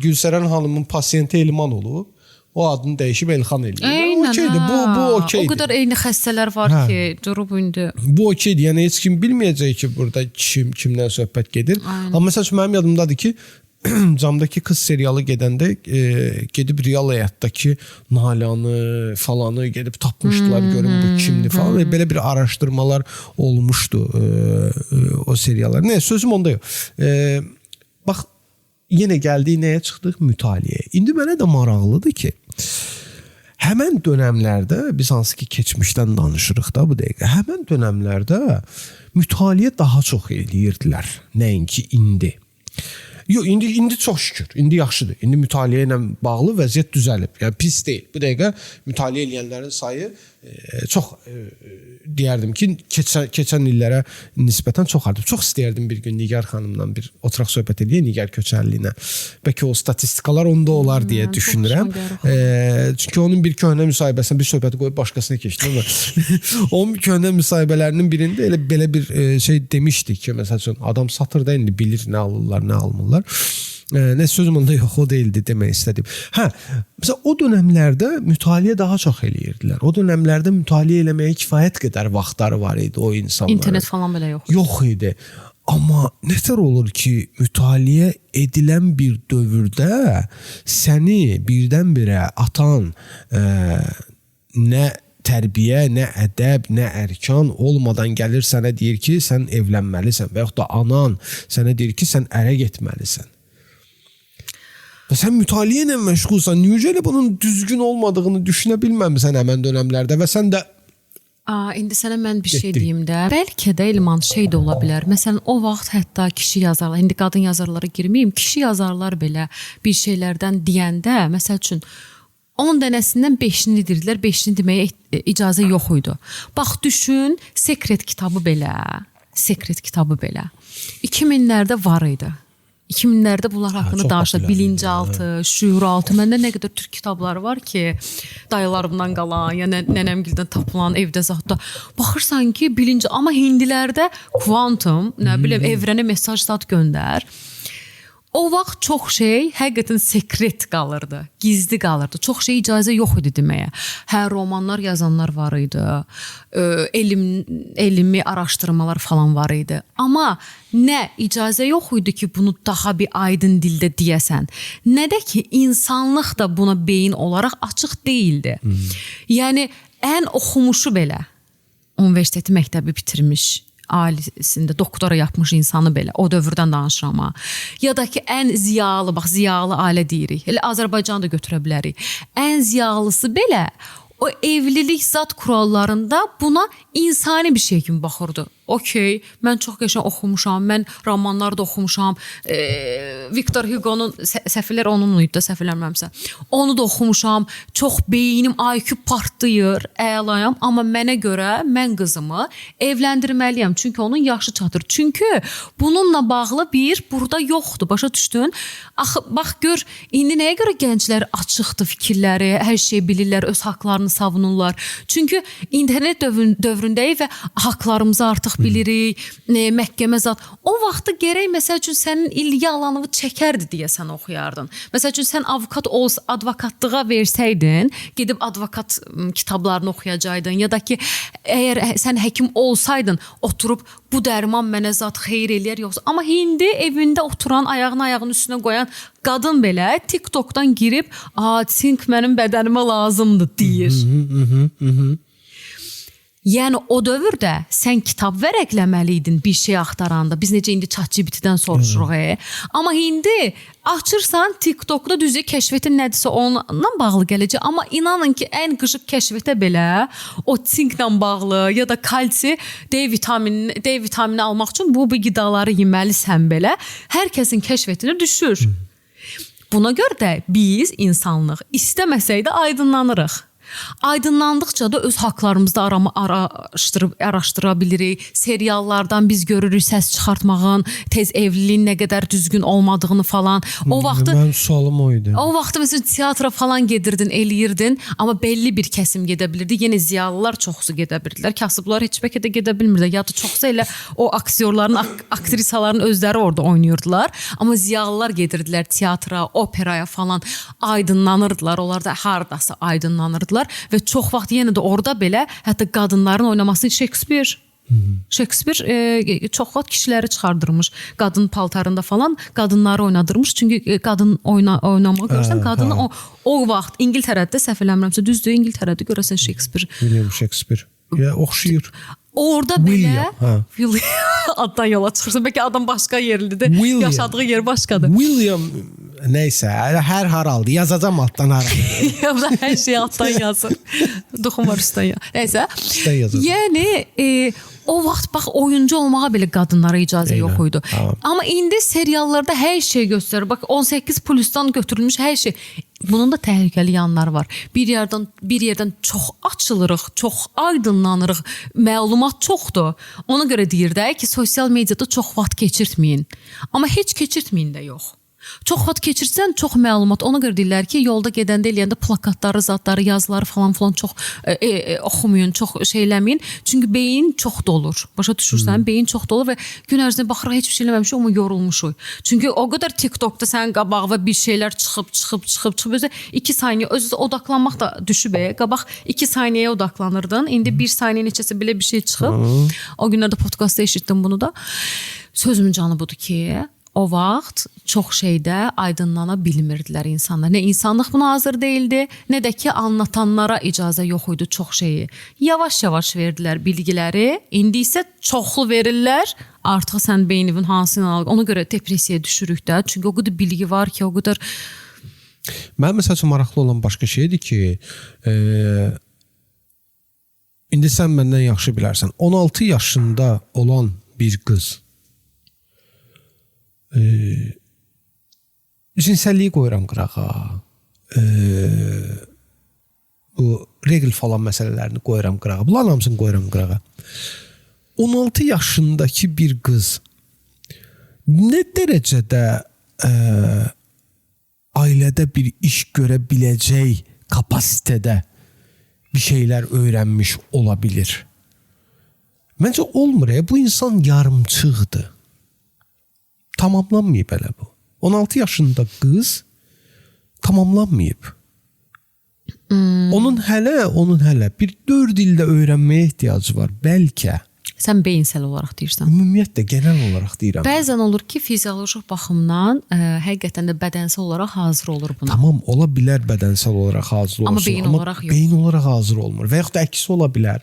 Gülsərən xanımın pasiyenti Elman olub. O adını dəyişib Elxan eləyir. Eynən, okeydir. Bu okeydir. O qədər eyni xəstələr var ki, durub indi. Bu okeydir. Yəni heç kim bilməyəcək ki, burada kimdən söhbət gedir. Aynen. Amma məsəl üçün mənim yadımdadır ki, Camdakı qız serialı gedəndə gedib real həyatdakı Nalanı falanı gedib tapmışdılar, görün bu kimdir falan. Belə bir araşdırmalar olmuşdu o seriallar. Nə, sözüm onda yox. Bax, yenə gəldik nəyə çıxdıq? Mütaliəyə. İndi mənə də maraqlıdır ki, həmən dönəmlərdə biz hansı ki keçmişdən danışırıq da bu dəqiqə. Həmən dönəmlərdə mütaliə daha çox eləyirdilər, nəinki indi. Yox, indi çox şükür. İndi yaxşıdır. İndi mütaliə ilə bağlı vəziyyət düzəlib. Yəni pis deyil. Bu dəqiqə mütaliə eləyənlərin sayı çox deyərdim ki, keçən illərə nisbətən çox artıb. Çox istəyərdim bir gün Nigar xanımla bir oturaq söhbət eləyək, Nigar Köçərli ilə. Bəlkə o statistikalar onda olar deyə düşünürəm. Çünki onun bir köhnə müsahibəsinə bir söhbəti qoyub başqasına keçdim amma onun köhnə müsahibələrinin birində elə belə bir şey demişdi ki, məsəl üçün adam satır da indi bilir nə alırlar, nə almırlar. Nə sözüm onda yox, o deyildi demək istədim. Hə, məsələn o dönəmlərdə mütaliə daha çox eləyirdilər. O dönəmlərdə mütaliə eləməyə kifayət qədər vaxtları var idi o insanların. İnternet falan belə yox. Yox idi. Amma nətər olur ki, mütaliə edilən bir dövrdə səni birdən-birə atan nə tərbiyə, nə ədəb, nə ərkan olmadan gəlir sənə deyir ki, sən evlənməlisən və yaxud da anan sənə deyir ki, sən ərə getməlisən. Və sən mütaliə ilə məşğulsan, necə elə bunun düzgün olmadığını düşünə bilməmisən həmən dönəmlərdə və sən də İndi sənə mən bir şey Getdik. deyim də. Bəlkə də Elman şey də ola bilər. Məsələn, o vaxt hətta kişi yazarlar, indi qadın yazarlara girməyim, kişi yazarlar belə bir şeylərdən deyəndə, məsəl üçün 10 dənəsindən 5-ini deyirdilər, 5-ini deməyə icazə yox idi. Bax düşün, Sekret kitabı belə, Sekret kitabı belə 2000-lərdə var idi. 2000-lərdə bunlar haqqında çox danışılır. populyar idi, Bilinçaltı, şüuraltı. Məndə nə qədər türk kitabları var ki, dayılarımdan qalan, ya nənəmgildən tapılan evdə zətdə. Baxırsan ki, bilinci, amma hindilərdə kvantum, nə bilim, evrənə mesaj zat göndər. O vaxt çox şey həqiqətən sekret qalırdı, gizli qalırdı. Çox şey icazə yox idi deməyə. Hə, romanlar yazanlar var idi, elmi araşdırmalar falan var idi. Amma nə icazə yox idi ki, bunu daha bir aydın dildə deyəsən, nə də ki, insanlıq da buna beyin olaraq açıq deyildi. Yəni, ən oxumuşu belə universiteti, məktəbi bitirmiş, alisində doktora yapmış insanı belə, o dövrdən danışıram ha. Ya da ki, ən ziyalı, bax, ziyalı ailə deyirik. Elə Azərbaycanı da götürə bilərik. Ən ziyalısı belə o evlilik zat kurallarında buna insani bir şey kimi baxırdı. Okey, mən çox qəşəng oxumuşam, mən romanlar da oxumuşam. Victor Hugo'nun Səfirlər onun idi da, səhv eləmirəmsə. Onu da oxumuşam. Çox beynim IQ partlayır, əlayam, amma mənə görə mən qızımı evləndirməliyəm. Çünki onun yaşı çatır. Çünki bununla bağlı bir burada yoxdur. Başa düşdün? Axı bax gör, indi nəyə görə gənclər açıqdır fikirləri, hər şeyi bilirlər, öz haqlarını savunurlar. Çünki internet dövründəyik və haqlarımızı artıq bilirik, məhkəmə zat. O vaxtı gərək məsəl üçün sənin İlya Alanovu çəkərdi deyə sən oxuyardın. Məsəl üçün sən avukat olsa, advokatlığa versəydin, gedib advokat kitablarını oxuyacaqdın ya da ki, əgər sən həkim olsaydın, oturub bu dərman mənə zat xeyir eləyər yoxsa. Amma indi evində oturan, ayağını ayağının üstünə qoyan qadın belə TikTokdan girib, "A, sink mənim bədənimə lazımdır" deyir. Yəni o dövrdə sən kitab vərəqləməli idin bir şey axtaranda. Biz necə indi ChatGPT-dən soruşuruq. Amma indi açırsan TikTokda düzü kəşfiyyətin nədirsə onunla bağlı gələcək. Amma inanın ki, ən qıcıq kəşfiyyətə belə o sinklə bağlı ya da kalsi, D vitamini, D vitamini almaq üçün bu qidaları yeməlisən belə. Hər kəsin kəşfiyyətinə düşür. Buna görə də biz insanlıq istəməsək də aydınlanırıq. Aydınlandıqca da öz haqlarımızı araşdıra bilirik. Seriallardan biz görürük səs çıxartmağın, tez evliliyin nə qədər düzgün olmadığını falan. O vaxtı mənim sualım o idi. O vaxtı məsələn teatra falan gedirdin, eləyirdin, amma belli bir kəsim gedə bilirdi. Yenə ziyalılar çoxsu gedə bilirdilər. Kasıblar heç bəlkə də gedə bilmirdilər. Ya da çoxsu elə o aktyorların, aktrisaların özləri orada oynayırdılar. Amma ziyalılar gedirdilər teatra, operaya falan, aydınlanırdılar. Onlar da hardasa aydınlanırdılar və çox vaxt yenə də orada belə hətta qadınların oynaması Şekspir. Şekspir çox vaxt kişiləri çıxardırmış. Qadın paltarında falan qadınları oynadırmış. Çünki qadın oynamaq görürsən, qadını o vaxt İngiltərədə səhv eləmirəmsə, düzdür, İngiltərədə görəsən Şekspir. William Şekspir. Ya oxşayır. Orada belə William addan yola çıxırsan. Bəlkə adam başqa yerlidir. Yaşadığı yer başqadır. William nəysə, hər haraldı. Yazacam altdan haralı. Ya da hər şey altdan yazır. Duxum var üstdən ya. Nəysə. Üstdən yazacam. Yəni o vaxt bax oyuncu olmağa belə qadınlara icazə yox idi. Amma indi seriallarda hər şey göstərir. Bax 18 plusdan götürülmüş hər şey. Bunun da təhlükəli yanları var. Bir yerdən çox açılırıq, çox aydınlanırıq. Məlumat çoxdur. Ona görə deyir də ki, sosial mediada çox vaxt keçirtməyin. Amma heç keçirtməyin də yox. Çox vaxt keçirsən, çox məlumat. Ona görə deyirlər ki, yolda gedəndə eləyəndə plakatları, zadları, yazıları falan filan çox oxumayın, çox şey eləməyin. Çünki beyin çox dolur. Başa düşürsən, beyin çox dolur və gün ərzində baxırıq heç bir şey eləməmişik, amma yorulmuşuq. Çünki o qədər TikTokda sənin qabağına bir şeylər çıxıb, özü 2 saniyə özü odaqlanmaq da düşüb. Qabaq 2 saniyəyə odaqlanırdın. İndi 1 saniyə neçəsə belə bir şey çıxıb. O günlərdə podkastda eşitdim bunu da. Sözümün canı budur ki, o vaxt çox şeydə aydınlana bilmirdilər insanlar. Nə insanlıq buna hazır deyildi, nə də ki anlatanlara icazə yox idi çox şeyi. Yavaş-yavaş verdilər bilgiləri. İndi isə çoxlu verirlər. Artıq sən beyninin hansına ona görə depressiyaya düşürük də. Çünki o qədər bilgi var ki, o qədər. Mənim məsəl üçün maraqlı olan başqa şeydir ki, indi sən məndən yaxşı bilərsən. 16 yaşında olan bir qız cinsəlliyi qoyuram qırağa, bu regl falan məsələlərini qoyuram qırağa, bunların hamısını qoyuram qırağa. 16 yaşındakı bir qız nə dərəcədə ailədə bir iş görə biləcək kapasitədə bir şeylər öyrənmiş ola bilir? Məncə olmur. Bu insan yarımçıqdır. Tamamlanmayıb elə bu. 16 yaşında qız tamamlanmayıb. Onun hələ bir 4 ildə öyrənməyə ehtiyacı var. Bəlkə. Sən beyinsel olaraq deyirsən. Ümumiyyətlə, genel olaraq deyirəm. Bəzən olur ki, fizioloji baxımdan həqiqətən də bədənsel olaraq hazır olur buna. Tamam, ola bilər bədənsel olaraq hazır olsun. Amma beyin olaraq yox. Beyin olaraq hazır olmur. Və yaxud da əksi ola bilər.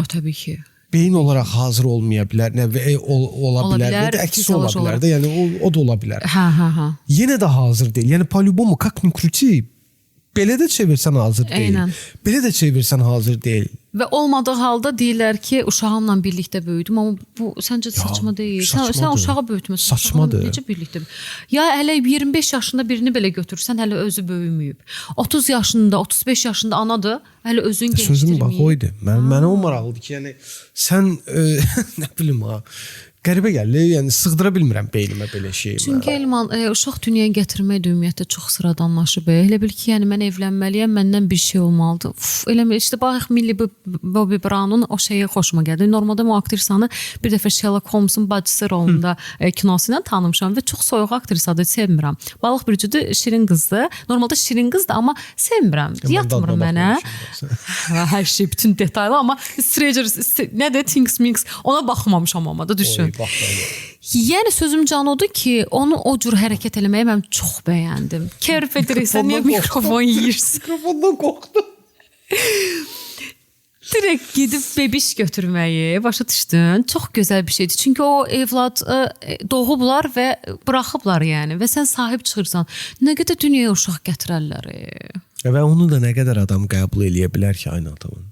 Təbii ki. Beyin olaraq hazır olmaya bilər, nə və ola bilər, və də əksi ola bilər də, yəni o da ola bilər. Hə. Yenə də hazır deyil. Yəni по-любому, как ни крути, belə də çevirsən hazır deyil. Eynən. Belə də çevirsən hazır deyil. Və olmadığı halda deyirlər ki, uşağımla birlikdə böyüdüm, amma bu səncə saçma deyil. Sən uşağı böyütməsən. Saçmadır. Necə birlikdə? Ya hələ 25 yaşında birini belə götürsən, hələ özü böyüməyib. 30 yaşında, 35 yaşında anadır, hələ özünü gelişdirməyib. Sözüm bax o idi. Mənə o maraqlıdır ki, yəni sən nə bilim ha, qəribə gəlir, yəni sığdıra bilmirəm beynimə belə şeyi. Çünki Elman, uşaq dünyaya gətirmək də ümumiyyətlə çox sıradanlaşıb. Elə bil ki, yəni mən evlənməliyəm, məndən bir şey olmalıdır. Uf, elə işte bax Millie Bobby Brown'un o şeyi xoşuma gəldi. Normalda o aktrisanı bir dəfə Sherlock Holmes'un bacısı rolunda kinosu ilə tanımışam və çox soyuq aktrisadır, sevmirəm. Balıq bürcüdür, şirin qızdır. Normalda şirin qızdır, amma sevmirəm. Yatmır mənə. Hər şey bütün detaylı, amma Stranger nədir, Things Mix ona baxmamışam amma da düşün. Yəni sözüm can odur ki, onu o cür hərəkət eləməyi mən çox bəyəndim. Kərf edirsən, niyə mikrofon yeyirsən? Mikrofondan qorxdum. Direkt gedib bebiş götürməyi başa düşdün? Çox gözəl bir şeydir. Çünki o evlad doğublar və buraxıblar yəni və sən sahib çıxırsan. Nə qədər dünyaya uşaq gətirərlər. Və onu da nə qədər adam qəbul eləyə bilər ki, aynı adamın.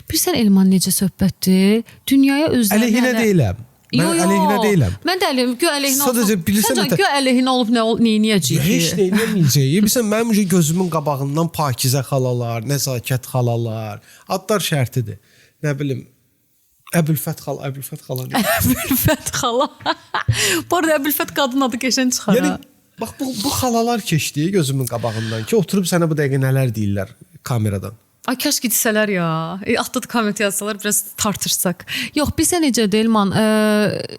Bilirsən Elman necə söhbətdir? Dünyaya özlərini Əleyhinə deyiləm. Mən Yo, yo. əleyhinə deyiləm. Mən də əleyhinə, gö əleyhinə Sadəcə olsam- bilirsən Səncə nətər- gö əleyhinə olub nə ol, neyniyəcəyik? Heç nə eləməyəcəyi. Bilirsən mənim üçün gözümün qabağından Pakizə xalalar, Nəzakət xalalar, adlar şərtidir. Nə bilim Əbülfət xala, Əbülfət xala. nə? Əbülfət xala. Bu arada Əbülfət qadın adı qəşəng çıxar. Yəni ha. bax bu xalalar keçdi gözümün qabağından ki, oturub sənə bu dəqiqə nələr deyirlər kameradan. Ay kaş ki desələr ya. Altda da komment yazsalar biraz tartışsaq. Yox, bilsən necədir Elman?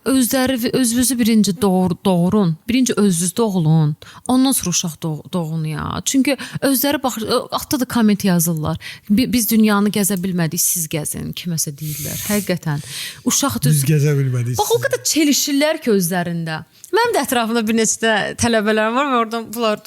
Özləri özünüzü birinci doğurun. Birinci özünüz doğulun. Ondan sonra uşaq doğun ya. Çünki özləri baxır, altda da komment yazırlar. Biz dünyanı gəzə bilmədik, siz gəzin, kiməsə deyirlər. Həqiqətən. Uşaq düz gəzə bilmədik. Bax o qədər çelişirlər ki özlərində. Mənim də ətrafımda bir neçə də tələbələrim var və oradan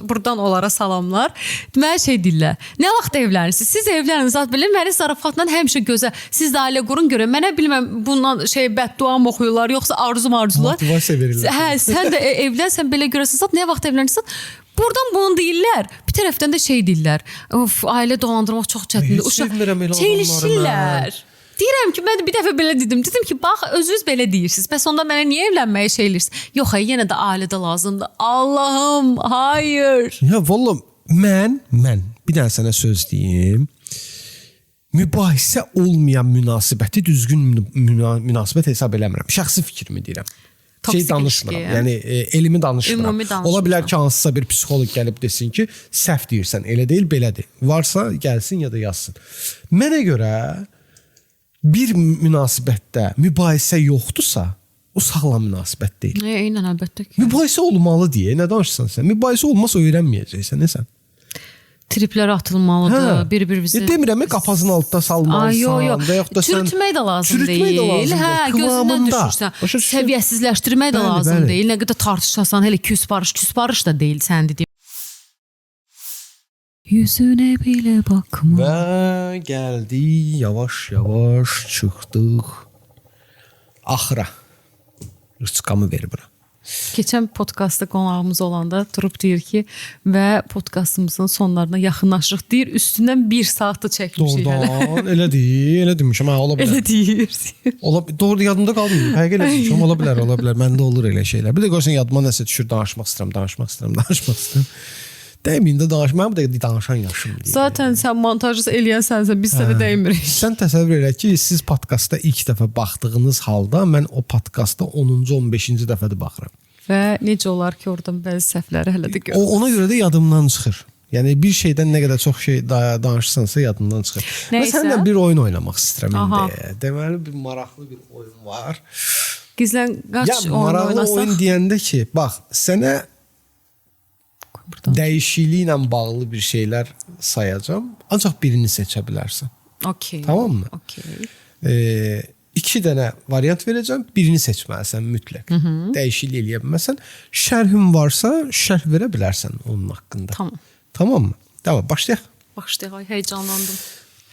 buradan onlara salamlar. Mənə şey deyirlər. Nə vaxt evlənirsiniz? Siz evlənin zat belə məni zarafatla həmişə gözə. Siz də ailə qurun görün. Mənə bilməm bundan şey bəddua mı oxuyurlar, yoxsa arzu marzular. Motivasiya verirlər. Hə, sən də evlənsən belə görəsən zat nə vaxt evlənirsən? Buradan bunu deyirlər. Bir tərəfdən də şey deyirlər. Of, ailə dolandırmaq çox çətindir. Heç sevmirəm elə adamları Çelişirlər. Deyirəm ki, mən də bir dəfə belə dedim. Dedim ki, bax özünüz belə deyirsiniz. Bəs onda mənə niyə evlənməyə şey eləyirsiniz? Yox, ay, yenə də ailədə lazımdır. Allahım, hayır. Ya vallah mən bir dənə sənə söz deyim. Mübahisə olmayan münasibəti düzgün münasibət hesab eləmirəm. Şəxsi fikrimi deyirəm. Toksik Şey danışmıram. ilişki. Yəni elmi danışmıram. Ümumi danışmırsan. Ola bilər ki, hansısa bir psixoloq gəlib desin ki, səhv deyirsən, elə deyil, belədir. Varsa gəlsin ya da yazsın. Mənə görə bir münasibətdə mübahisə yoxdursa, o sağlam münasibət deyil. Eynən əlbəttə ki. Mübahisə olmalı deyə nə danışırsan sən? Mübahisə olmasa öyrənməyəcəksən, nə sən? Triplər atılmalıdır, bir-birimizi. Demirəm, qapazın altına salmalısan. Ay, yo, yo. Və yaxud da sən Çürütmək də lazım çürütmək deyil. də lazım hə, deyil. gözündən Kıvamında. düşürsən. Başa düşürsən? Səviyyəsizləşdirmək də Bəli, lazım bəli. deyil. Nə qədər tartışasan, hələ küsparış da deyil sən dediyin. Yüzüne bile bakma. Və gəldi, yavaş-yavaş çıxdıq axıra. Rıçkamı ver bura. Keçən podkastda qonağımız olanda durub deyir ki, və podkastımızın sonlarına yaxınlaşırıq deyir, üstündən 1 saat da çəkmişik hələ. Doğrudan elə deyil, elə demişəm, hə, ola bilər. Elə deyir. Ola, doğru yadımda qalmır. Həqiqət elə demişəm, ola bilər, ola bilər. Məndə olur elə şeylər. Bir də görsən yadıma nəsə düşür, danışmaq istəyirəm, danışmaq istəyirəm, danışmaq istəyirəm. Dəyməyim də danış. Mənim bu dəqiqə danışan yaşım deyil. Zaten sən montajı eləyən sənsən, biz sənə dəymirik. Sən təsəvvür elə ki, siz podkastda ilk dəfə baxdığınız halda mən o podkastda 10-cu, 15-ci dəfədir baxıram. Və necə olar ki, oradan bəzi səhvləri hələ də görürəm. Ona görə də yadımdan çıxır. Yəni bir şeydən nə qədər çox şey danışsansa yadından çıxır. Mən Nəysə. səninlə bir oyun oynamaq istəyirəm Aha. indi. Deməli bir maraqlı bir oyun var. Gizlən qaç Ya oyun maraqlı oynasaq. oyun deyəndə ki, bax sənə Buradan. dəyişikliklə bağlı bir şeylər sayacağam. Ancaq birini seçə bilərsən. Okey. Tamam mı? Okey. İki dənə variant verəcəm, birini seçməlisən mütləq. Dəyişiklik eləyə bilməsən, şərhim varsa şərh verə bilərsən onun haqqında. Tamam. Tamam mı? Tamam, başlayaq. Başlayaq, ay həyəcanlandım.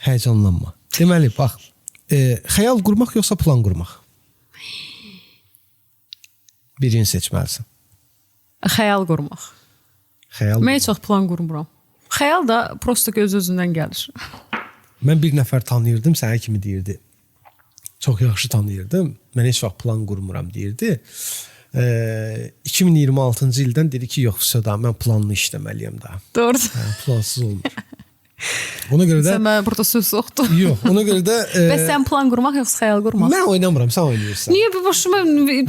Həyəcanlanma. Deməli, bax, xəyal qurmaq yoxsa plan qurmaq? Birini seçməlisən. Xəyal qurmaq. Xəyal. Mən heç vaxt plan qurmuram. Xəyal da prosta öz-özündən gəlir. Mən bir nəfər tanıyırdım, sənə kimi deyirdi. Çox yaxşı tanıyırdım. Mən heç vaxt plan qurmuram deyirdi. 2026-cı ildən dedi ki, yox, da mən planlı işləməliyəm daha. Doğru. Hə, plansız olmur. Ona görə də Sən mənə burada söz soxdun. yox, ona görə də Bəs sən plan qurmaq yoxsa xəyal qurmaq? mən oynamıram, sən oynayırsan. Niyə bir başıma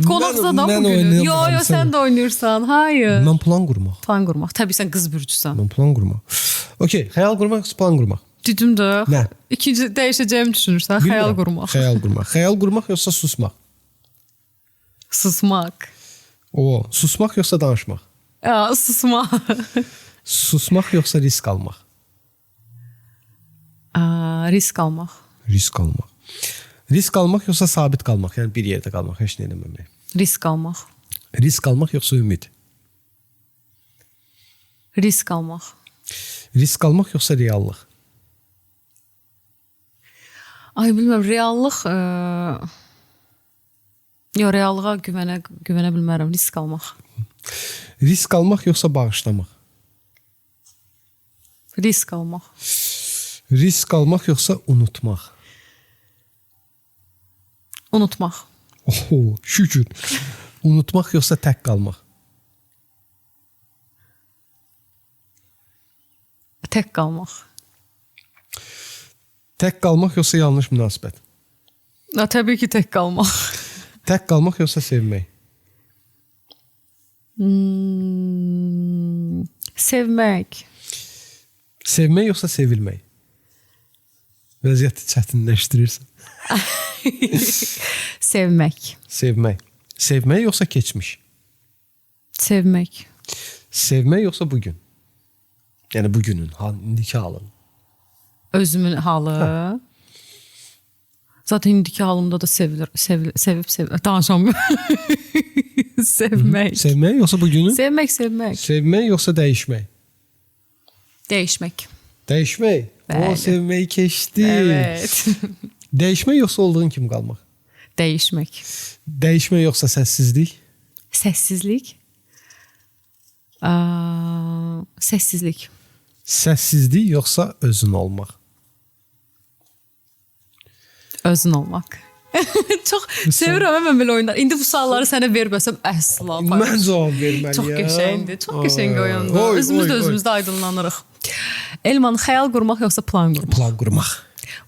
qonaqsa da Mən bu günü? oynayamıram, Yo, yo, sən də oynayırsan. Hayır. Mən plan qurmaq. Plan qurmaq. Təbii sən qız bürcüsən. Mən plan qurmaq. Okey, xəyal qurmaq yoxsa plan qurmaq? Dedim də. Nə? İkinci dəyişəcəyimi düşünürsən, xəyal Bilmirəm. qurmaq. Xəyal qurmaq. Xəyal qurmaq yoxsa susmaq? Susmaq. O, susmaq yoxsa danışmaq? Ya, susmaq. Susmaq yoxsa risk almaq? Risk almaq. Risk almaq. Risk almaq yoxsa sabit qalmaq, yəni bir yerdə qalmaq, heç nə eləməmək. Risk almaq. Risk almaq yoxsa ümid? Risk almaq. Risk almaq yoxsa reallıq? Ay bilmirəm, reallıq yo, reallığa güvənə bilmərəm, risk almaq. Risk almaq yoxsa bağışlamaq? Risk almaq. Risk almaq yoxsa unutmaq? Unutmaq. Oho, şükür. Unutmaq yoxsa tək qalmaq? Tək qalmaq. Tək qalmaq yoxsa yanlış münasibət? Na, təbii ki, tək qalmaq. Tək qalmaq yoxsa sevmək? Sevmək. Sevmək yoxsa sevilmək? Vəziyyəti çətinləşdirirsən. Sevmək. Sevmək. Sevmək yoxsa keçmiş? Sevmək. Sevmək yoxsa bugün? Yəni bugünün, indiki halın. Özümün halı. Hə. Zaten indiki halımda da sevilir, sevib danışamıyorum. Sevmək. Sevmək yoxsa bugünün? Sevmək, sevmək. Sevmək yoxsa dəyişmək? Dəyişmək. Dəyişmək. Bəli. O sevməyi keçdi. Evet. Dəyişmək yoxsa olduğun kimi qalmaq? Dəyişmək. Dəyişmək yoxsa səssizlik? Səssizlik. Səssizlik. Səssizlik yoxsa özün olmaq? Özün olmaq. Çox sevirəm mən belə oyunlar. İndi bu sualları sənə verməsəm əsla. Mən cavab verməliyəm. Çox qəşəngdir. Çox qəşəng oyundur. Özümüz də özümüzdə aydınlanırıq. Elman, xəyal qurmaq yoxsa plan qurmaq? Plan qurmaq.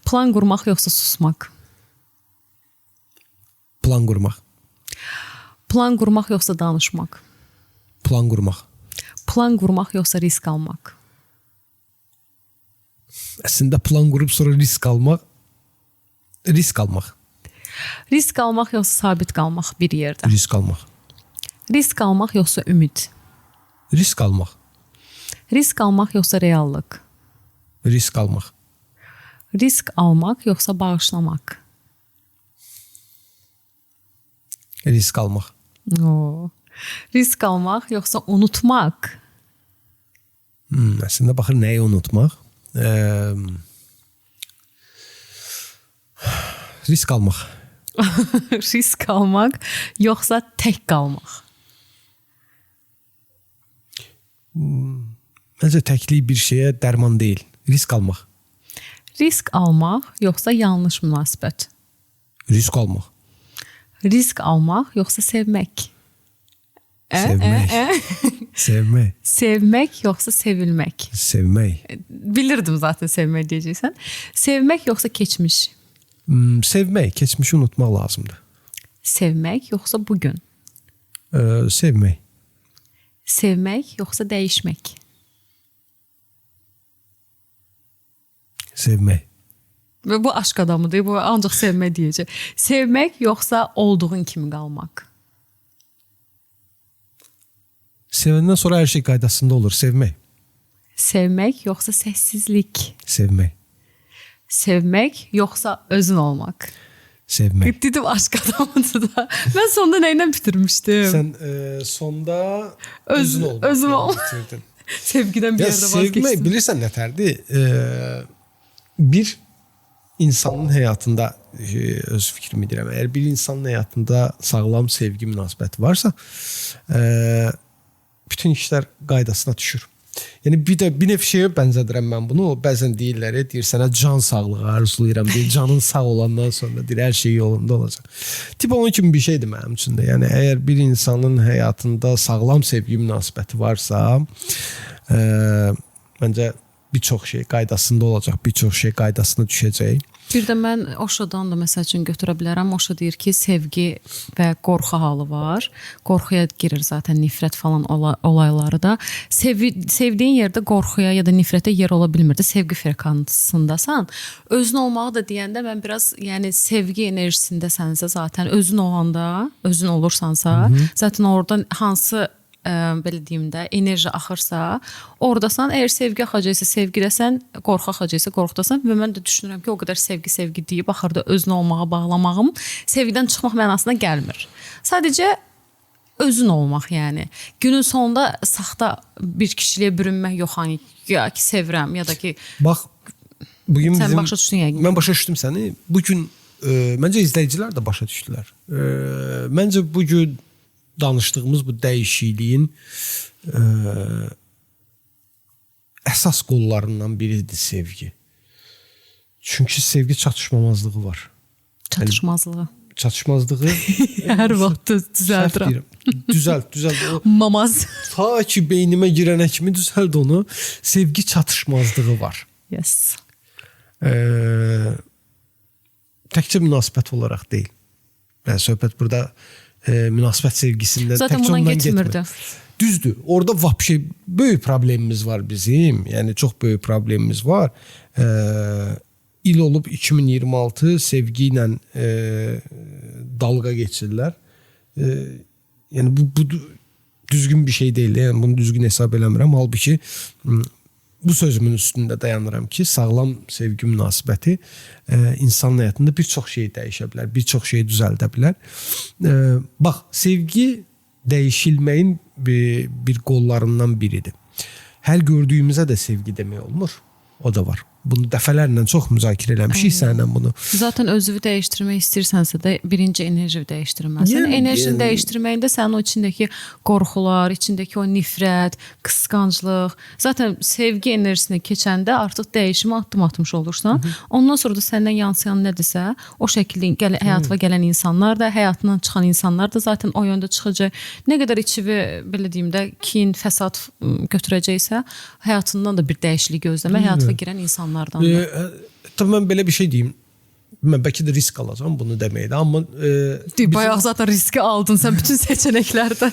Plan qurmaq yoxsa susmaq? Plan qurmaq. Plan qurmaq yoxsa danışmaq? Plan qurmaq. Plan qurmaq yoxsa risk almaq? Əslində plan qurub sonra risk almaq. Risk almaq. Risk almaq yoxsa sabit qalmaq bir yerdə? Risk almaq. Risk almaq yoxsa ümid? Risk almaq. Risk almaq yoxsa reallıq? Risk almaq. Risk almaq yoxsa bağışlamaq? Risk almaq. Oo. Risk almaq yoxsa unutmaq? Əslində baxır nəyi unutmaq? Risk almaq. Risk almaq yoxsa tək qalmaq? Məncə təklik bir şeyə dərman deyil. Risk almaq. Risk almaq yoxsa yanlış münasibət? Risk almaq. Risk almaq yoxsa sevmək? Sevmək. Sevmək. Sevmək yoxsa sevilmək? Sevmək. Bilirdim zaten sevmək deyəcəksən. Sevmək yoxsa keçmiş? Sevmək, keçmişi unutmaq lazımdır. Sevmək yoxsa bugün? Sevmək. Sevmək yoxsa dəyişmək? Sevmək. Və bu aşk adamıdır, bu ancaq sevmək deyəcək. Sevmək yoxsa olduğun kimi qalmaq? Sevəndən sonra hər şey qaydasında olur. Sevmək. Sevmək yoxsa səssizlik? Sevmək. Sevmək yoxsa özün olmaq? Sevmək. Dedim aşk adamıdır da. Mən sonda nə ilə bitirmişdim? Sən sonda özün olmaq. Özüm olmaq. Bitirdin. Sevgidən bir ya, yerdə vazgeçdim. Sevmək bilirsən nətərdir? Bir insanın həyatında öz fikrimi deyirəm. Əgər bir insanın həyatında sağlam sevgi münasibəti varsa, bütün işlər qaydasına düşür. Yəni bir də bir növ şeyə bənzədirəm mən bunu. O bəzən deyirlər, deyir sənə can sağlığı arzulayıram, deyir canın sağ olandan sonra deyir hər şey yolunda olacaq. Tip onun kimi bir şeydir mənim üçün də. Yəni əgər bir insanın həyatında sağlam sevgi münasibəti varsa, məncə bir çox şey qaydasında olacaq, bir çox şey qaydasına düşəcək. Bir də mən Osho'dan da məsəl üçün götürə bilərəm. Osho deyir ki, sevgi və qorxu halı var. Qorxuya girir zaten nifrət falan olayları da. Sevdiyin yerdə qorxuya ya da nifrətə yer ola bilmir də. Sevgi frekansındasan. Özün olmağı da deyəndə mən biraz, yəni sevgi enerjisindəsənsə zaten özün olanda, özün olursansa, zaten oradan hansı belə deyim də, enerji axırsa, oradasan. Əgər sevgi axacaqsa sevgidəsən, qorxu axacaqsa qorxudasan. Və mən də düşünürəm ki, o qədər sevgi deyib axırda özün olmağa bağlamağım sevgidən çıxmaq mənasına gəlmir. Sadəcə özün olmaq, yəni. Günün sonunda saxta bir kişiliyə bürünmək yox, hani ya ki sevirəm ya da ki bax, Bugün Sən bizim başa düşdün yəqin. Mən başa düşdüm səni. Bu gün məncə izləyicilər də başa düşdülər. Məncə bu gün danışdığımız bu dəyişikliyin əsas qollarından biridir sevgi. Çünki sevgi çatışmamazlığı var. Çatışmazlığı. Çatışmazlığı Hər vaxt səhv düzəldirəm. deyirəm. Düzəlt, düzəlt. O, Mamaz. ta ki beynimə girənə kimi düzəlt onu. Sevgi çatışmazlığı var. Yes. Təkcə münasibət olaraq deyil. Yəni söhbət burada münasibət sevgisindən Zaten təkcə bundan ondan getmirdi. getmir. Düzdür. Orada vapşe böyük problemimiz var bizim. Yəni çox böyük problemimiz var. İl olub 2026 sevgi ilə dalğa keçirlər. Yəni bu düzgün bir şey deyil. Yəni bunu düzgün hesab eləmirəm. Halbuki bu sözümün üstündə dayanıram ki, sağlam sevgi münasibəti insanın həyatında bir çox şeyi dəyişə bilər, bir çox şeyi düzəldə bilər. Bax, sevgi dəyişilməyin bir qollarından biridir. Hər gördüyümüzə də sevgi demək olmur. O da var. Bunu dəfələrlə çox müzakirə eləmişik səninlə bunu. Zaten özünü dəyişdirmək istəyirsənsə də birinci enerjini dəyişdirməlisən. Yəni, Enerjini yəni- dəyişdirməyində sənin o içindəki qorxular, içindəki o nifrət, qısqanclıq, zaten sevgi enerjisinə keçəndə artıq dəyişimə addım atmış olursan. Ondan sonra da səndən yansıyan nədirsə, o şəkildə həyatıma gələn insanlar da, həyatından çıxan insanlar da zaten o yöndə çıxacaq. Nə qədər içivi belə deyim də kin, fəsad götürəcəksə, həyatından da bir dəyişiklik gözləmə, həyatıma girən insanlardan da. Tabii mən belə bir şey deyim. Mən bəlkə də risk alacağam bunu deməkdə, amma Bayaq zaten riski aldın sən bütün seçənəklərdə.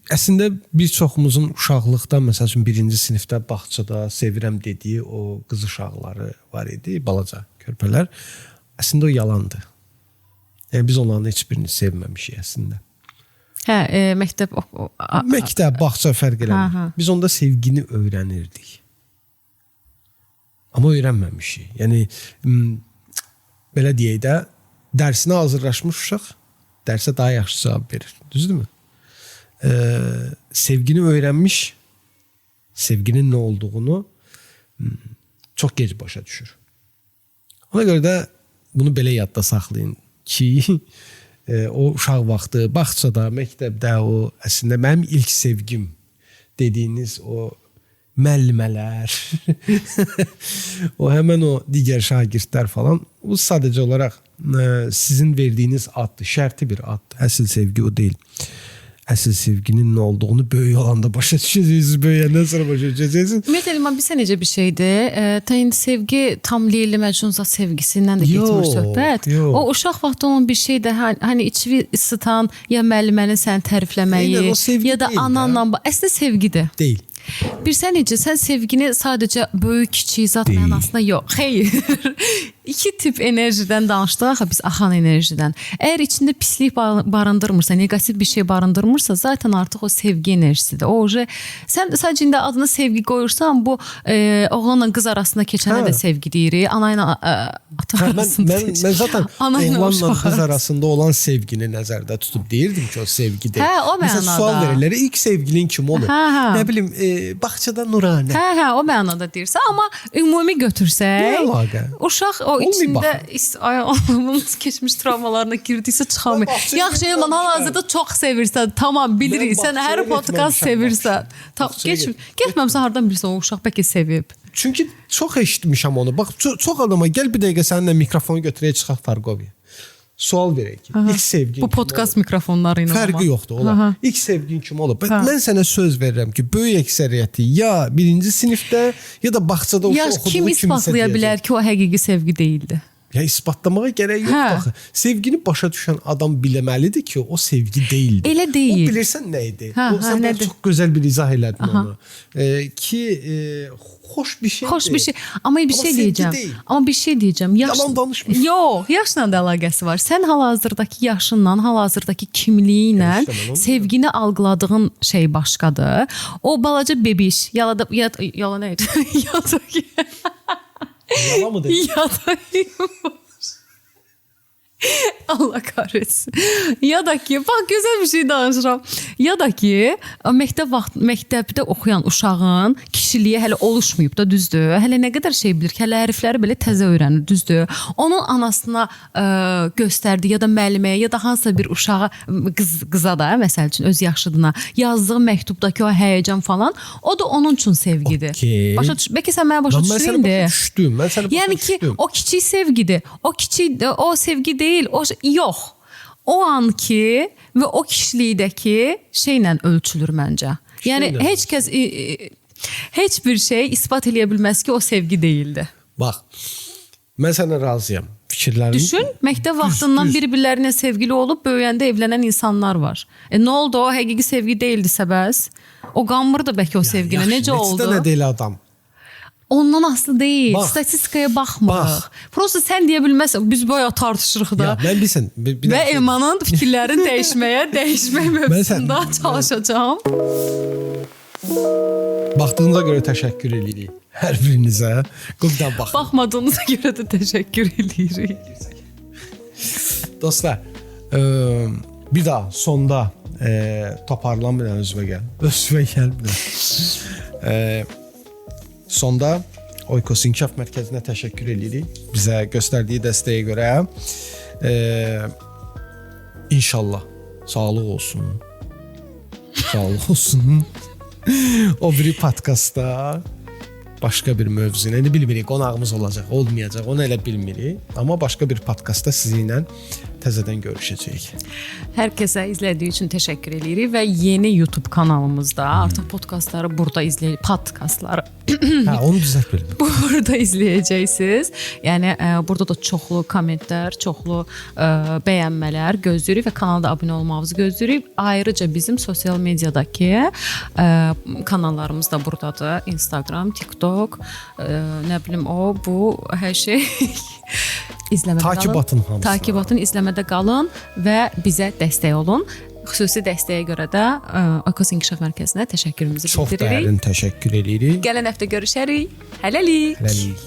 Əslində bir çoxumuzun uşaqlıqda, məsəl üçün birinci sinifdə bağçada sevirəm dediyi o qız uşaqları var idi, balaca körpələr. Əslində o yalandır. Yəni biz onların heç birini sevməmişik əslində. Hə, məktəb Məktəb, bağça fərq eləmir. Hə, hə. Biz onda sevgini öyrənirdik. Amma öyrənməmişik. Yəni belə deyək də, dərsinə hazırlaşmış uşaq dərsə daha yaxşı cavab verir. Düzdürmü? Sevgini öyrənmiş, sevginin nə olduğunu çox gec başa düşür. Ona görə də bunu belə yadda saxlayın ki, o uşaq vaxtı, bağçada, məktəbdə o əslində mənim ilk sevgim dediyiniz o müəllimələr, o həmən o digər şagirdlər falan, bu sadəcə olaraq sizin verdiyiniz addır, şərti bir addır. Əsl sevgi o deyil. Əsl sevginin nə olduğunu böyük olanda başa düşəcəksiniz, böyüyəndən sonra başa düşəcəksiniz. Ümumiyyətlə Elman, bilirsən necə bir şeydir? Ta indi sevgi tam Leyli Məcnun zat sevgisindən də getmir söhbət. Yox. O uşaq vaxtı olan bir şey də hani içi isıtan ya müəllimənin səni tərifləməyi, Eynən, o sevgi ya da deyil də. ananla əslində sevgidir. Deyil. Bilirsən necə, sən sevgini sadəcə böyük, kiçik zat Deyil. mənasında yox. Xeyr. İki tip enerjidən danışdıq axı biz, axan enerjidən. Əgər içində pislik barındırmırsa, neqativ bir şey barındırmırsa, zaten artıq o sevgi enerjisidir. O uje sən sadəcə indi adına sevgi qoyursan, bu oğlanla qız arasında keçənə Hə. də sevgi deyirik, ana ilə ata Hə, arasında. mən zaten Ana ilə oğlanla uşaq qız arasında olan sevgini nəzərdə tutub deyirdim ki, o sevgi deyil. Hə, o Məsələn, mənada. sual verirlər, ilk sevgilin kim olub? Hə, hə. Nə bilim, bağçada Nuranə. Hə, hə, o mənada deyirsən, amma ümumi götürsək, Nə əlaqə? Uşaq o Olmayıb içində axı. ay onun keçmiş travmalarına girdiysə çıxamır. Mən bağçaya Yaxşı Elman, getməmişəm. hal-hazırda çox sevirsən. Tamam, bilirik. Mən Sən hər bağçaya podkast getməmişəm sevirsən. Tam Bağçaya getməmsən hardan bilirsən o uşaq bəlkə sevib. Çünki çox eşitmişəm onu. Bax, çox adama gəl bir dəqiqə səninlə mikrofonu götürək çıxaq Targoviya. Sual verək ki, ilk sevgin Bu kim podkast olub? mikrofonları ilə Fərqi amma. yoxdur ola. Aha. İlk sevgin kim olub? Hə. Mən sənə söz verirəm ki, böyük əksəriyyəti ya birinci sinifdə ya da bağçada Yaş oxuduğu kim kimisə isbatlaya deyəcək. bilər ki, o həqiqi sevgi deyildi? Ya isbatlamağa gərək yoxdur Hə. axı. Sevgini başa düşən adam biləməlidir ki, o sevgi deyildi. Elə deyil. O bilirsən nə idi? Hə, o hə, sən bayaq nədir? çox gözəl bir izah elədin onu. Ki xoş bir şeydir. Xoş bir şey. Amma bir Amma şey sevgi deyəcəm. deyil. Amma bir şey deyəcəm. Yalan danışmır. Yox, yaşla da əlaqəsi var. Sən hal-hazırdakı yaşınla, hal-hazırdakı kimliyi ilə Ya işte mən onu sevgini algıladığın şey başqadır. O balaca bebiş, yalada ya, yala nə idi? Ya da ki, Yalan mı dedin? ya da Allah kahretsin. Ya da ki, bax gözəl bir şey danışıram. Ya da ki, məktəb vaxt məktəbdə oxuyan uşağın kiçik kişiliyə hələ oluşmayıb da, düzdür? Hələ nə qədər şey bilir ki, hələ hərfləri belə təzə öyrənir, düzdür? Onun anasına göstərdiyi ya da müəlliməyə ya da hansısa bir uşağa, qıza da məsəl üçün öz yaşıdına yazdığı məktubdakı o həyəcan falan, o da onun üçün sevgidir. Okey. Başa düş, bəlkə sən mənə başa Lan mən düşürsən səni indi. başa düşdüm. Mən səni başa Yəni ki, düşdüm. o kiçik sevgidir. O kiçik o sevgi deyil, o yox. O anki və o kişilikdəki şeylə ölçülür məncə. Yəni Şeylə. heç kəs heç bir şey isbat eləyə bilməz ki, o sevgi deyildi. Bax. Mən sənə razıyam. Fikirlərin Düşün, məktəb vaxtından bir-birlərinə sevgili olub böyüyəndə evlənən insanlar var. Nə oldu? O həqiqi sevgi deyildisə bəs? O qanmırdı bəlkə o sevginə. Necə oldu? Neçə dənə elə adam? Ondan asılı deyil. Bax. Statistikaya baxmırıq. Bax. Prosta sən deyə bilməzsən, biz bayağı tartışırıq da. Ya mən bilirsən, bir Və dəqiqə. Elmanın fikirlərini dəyişmək mövzusunda çalışacağam. Baxdığınıza görə təşəkkür eləyirik hər birinizə. Qubdan baxın. Baxmadığınıza görə də təşəkkür eləyirik. Dostlar, bir daha sonda toparlan bir dənə özümə gəl. Özümə gəl bir dənə. Sonda Oikos İnkişaf Mərkəzinə təşəkkür eləyirik. Bizə göstərdiyi dəstəyə görə. İnşallah sağlıq olsun. Sağlıq olsun. O biri podkastda başqa bir mövzu ilə, indi bilmirik qonağımız olacaq, olmayacaq, onu elə bilmirik. Amma başqa bir podkastda sizinlə təzədən görüşəcəyik. Hər kəsə izlədiyi üçün təşəkkür eləyirik və yeni YouTube kanalımızda artıq podkastları burada podkastları Hə, onu düzəlt bilmirəm. burada izləyəcəksiniz. Yəni burada da çoxlu kommentlər, çoxlu bəyənmələr gözləyirik və kanalda abunə olmağınızı gözləyirik. Ayrıca bizim sosial mediadakı kanallarımız da buradadır. Instagram, TikTok, nə bilim o, bu, hər şey. İzləmədə Takip qalın. atın hamısına. Takip atın, izləmədə qalın və bizə dəstək olun. Xüsusi dəstəyə görə də Oikos İnkişaf Mərkəzinə təşəkkürümüzü Çox bildiririk. dərin təşəkkür eləyirik. Gələn həftə görüşərik. Hələlik. Hələlik.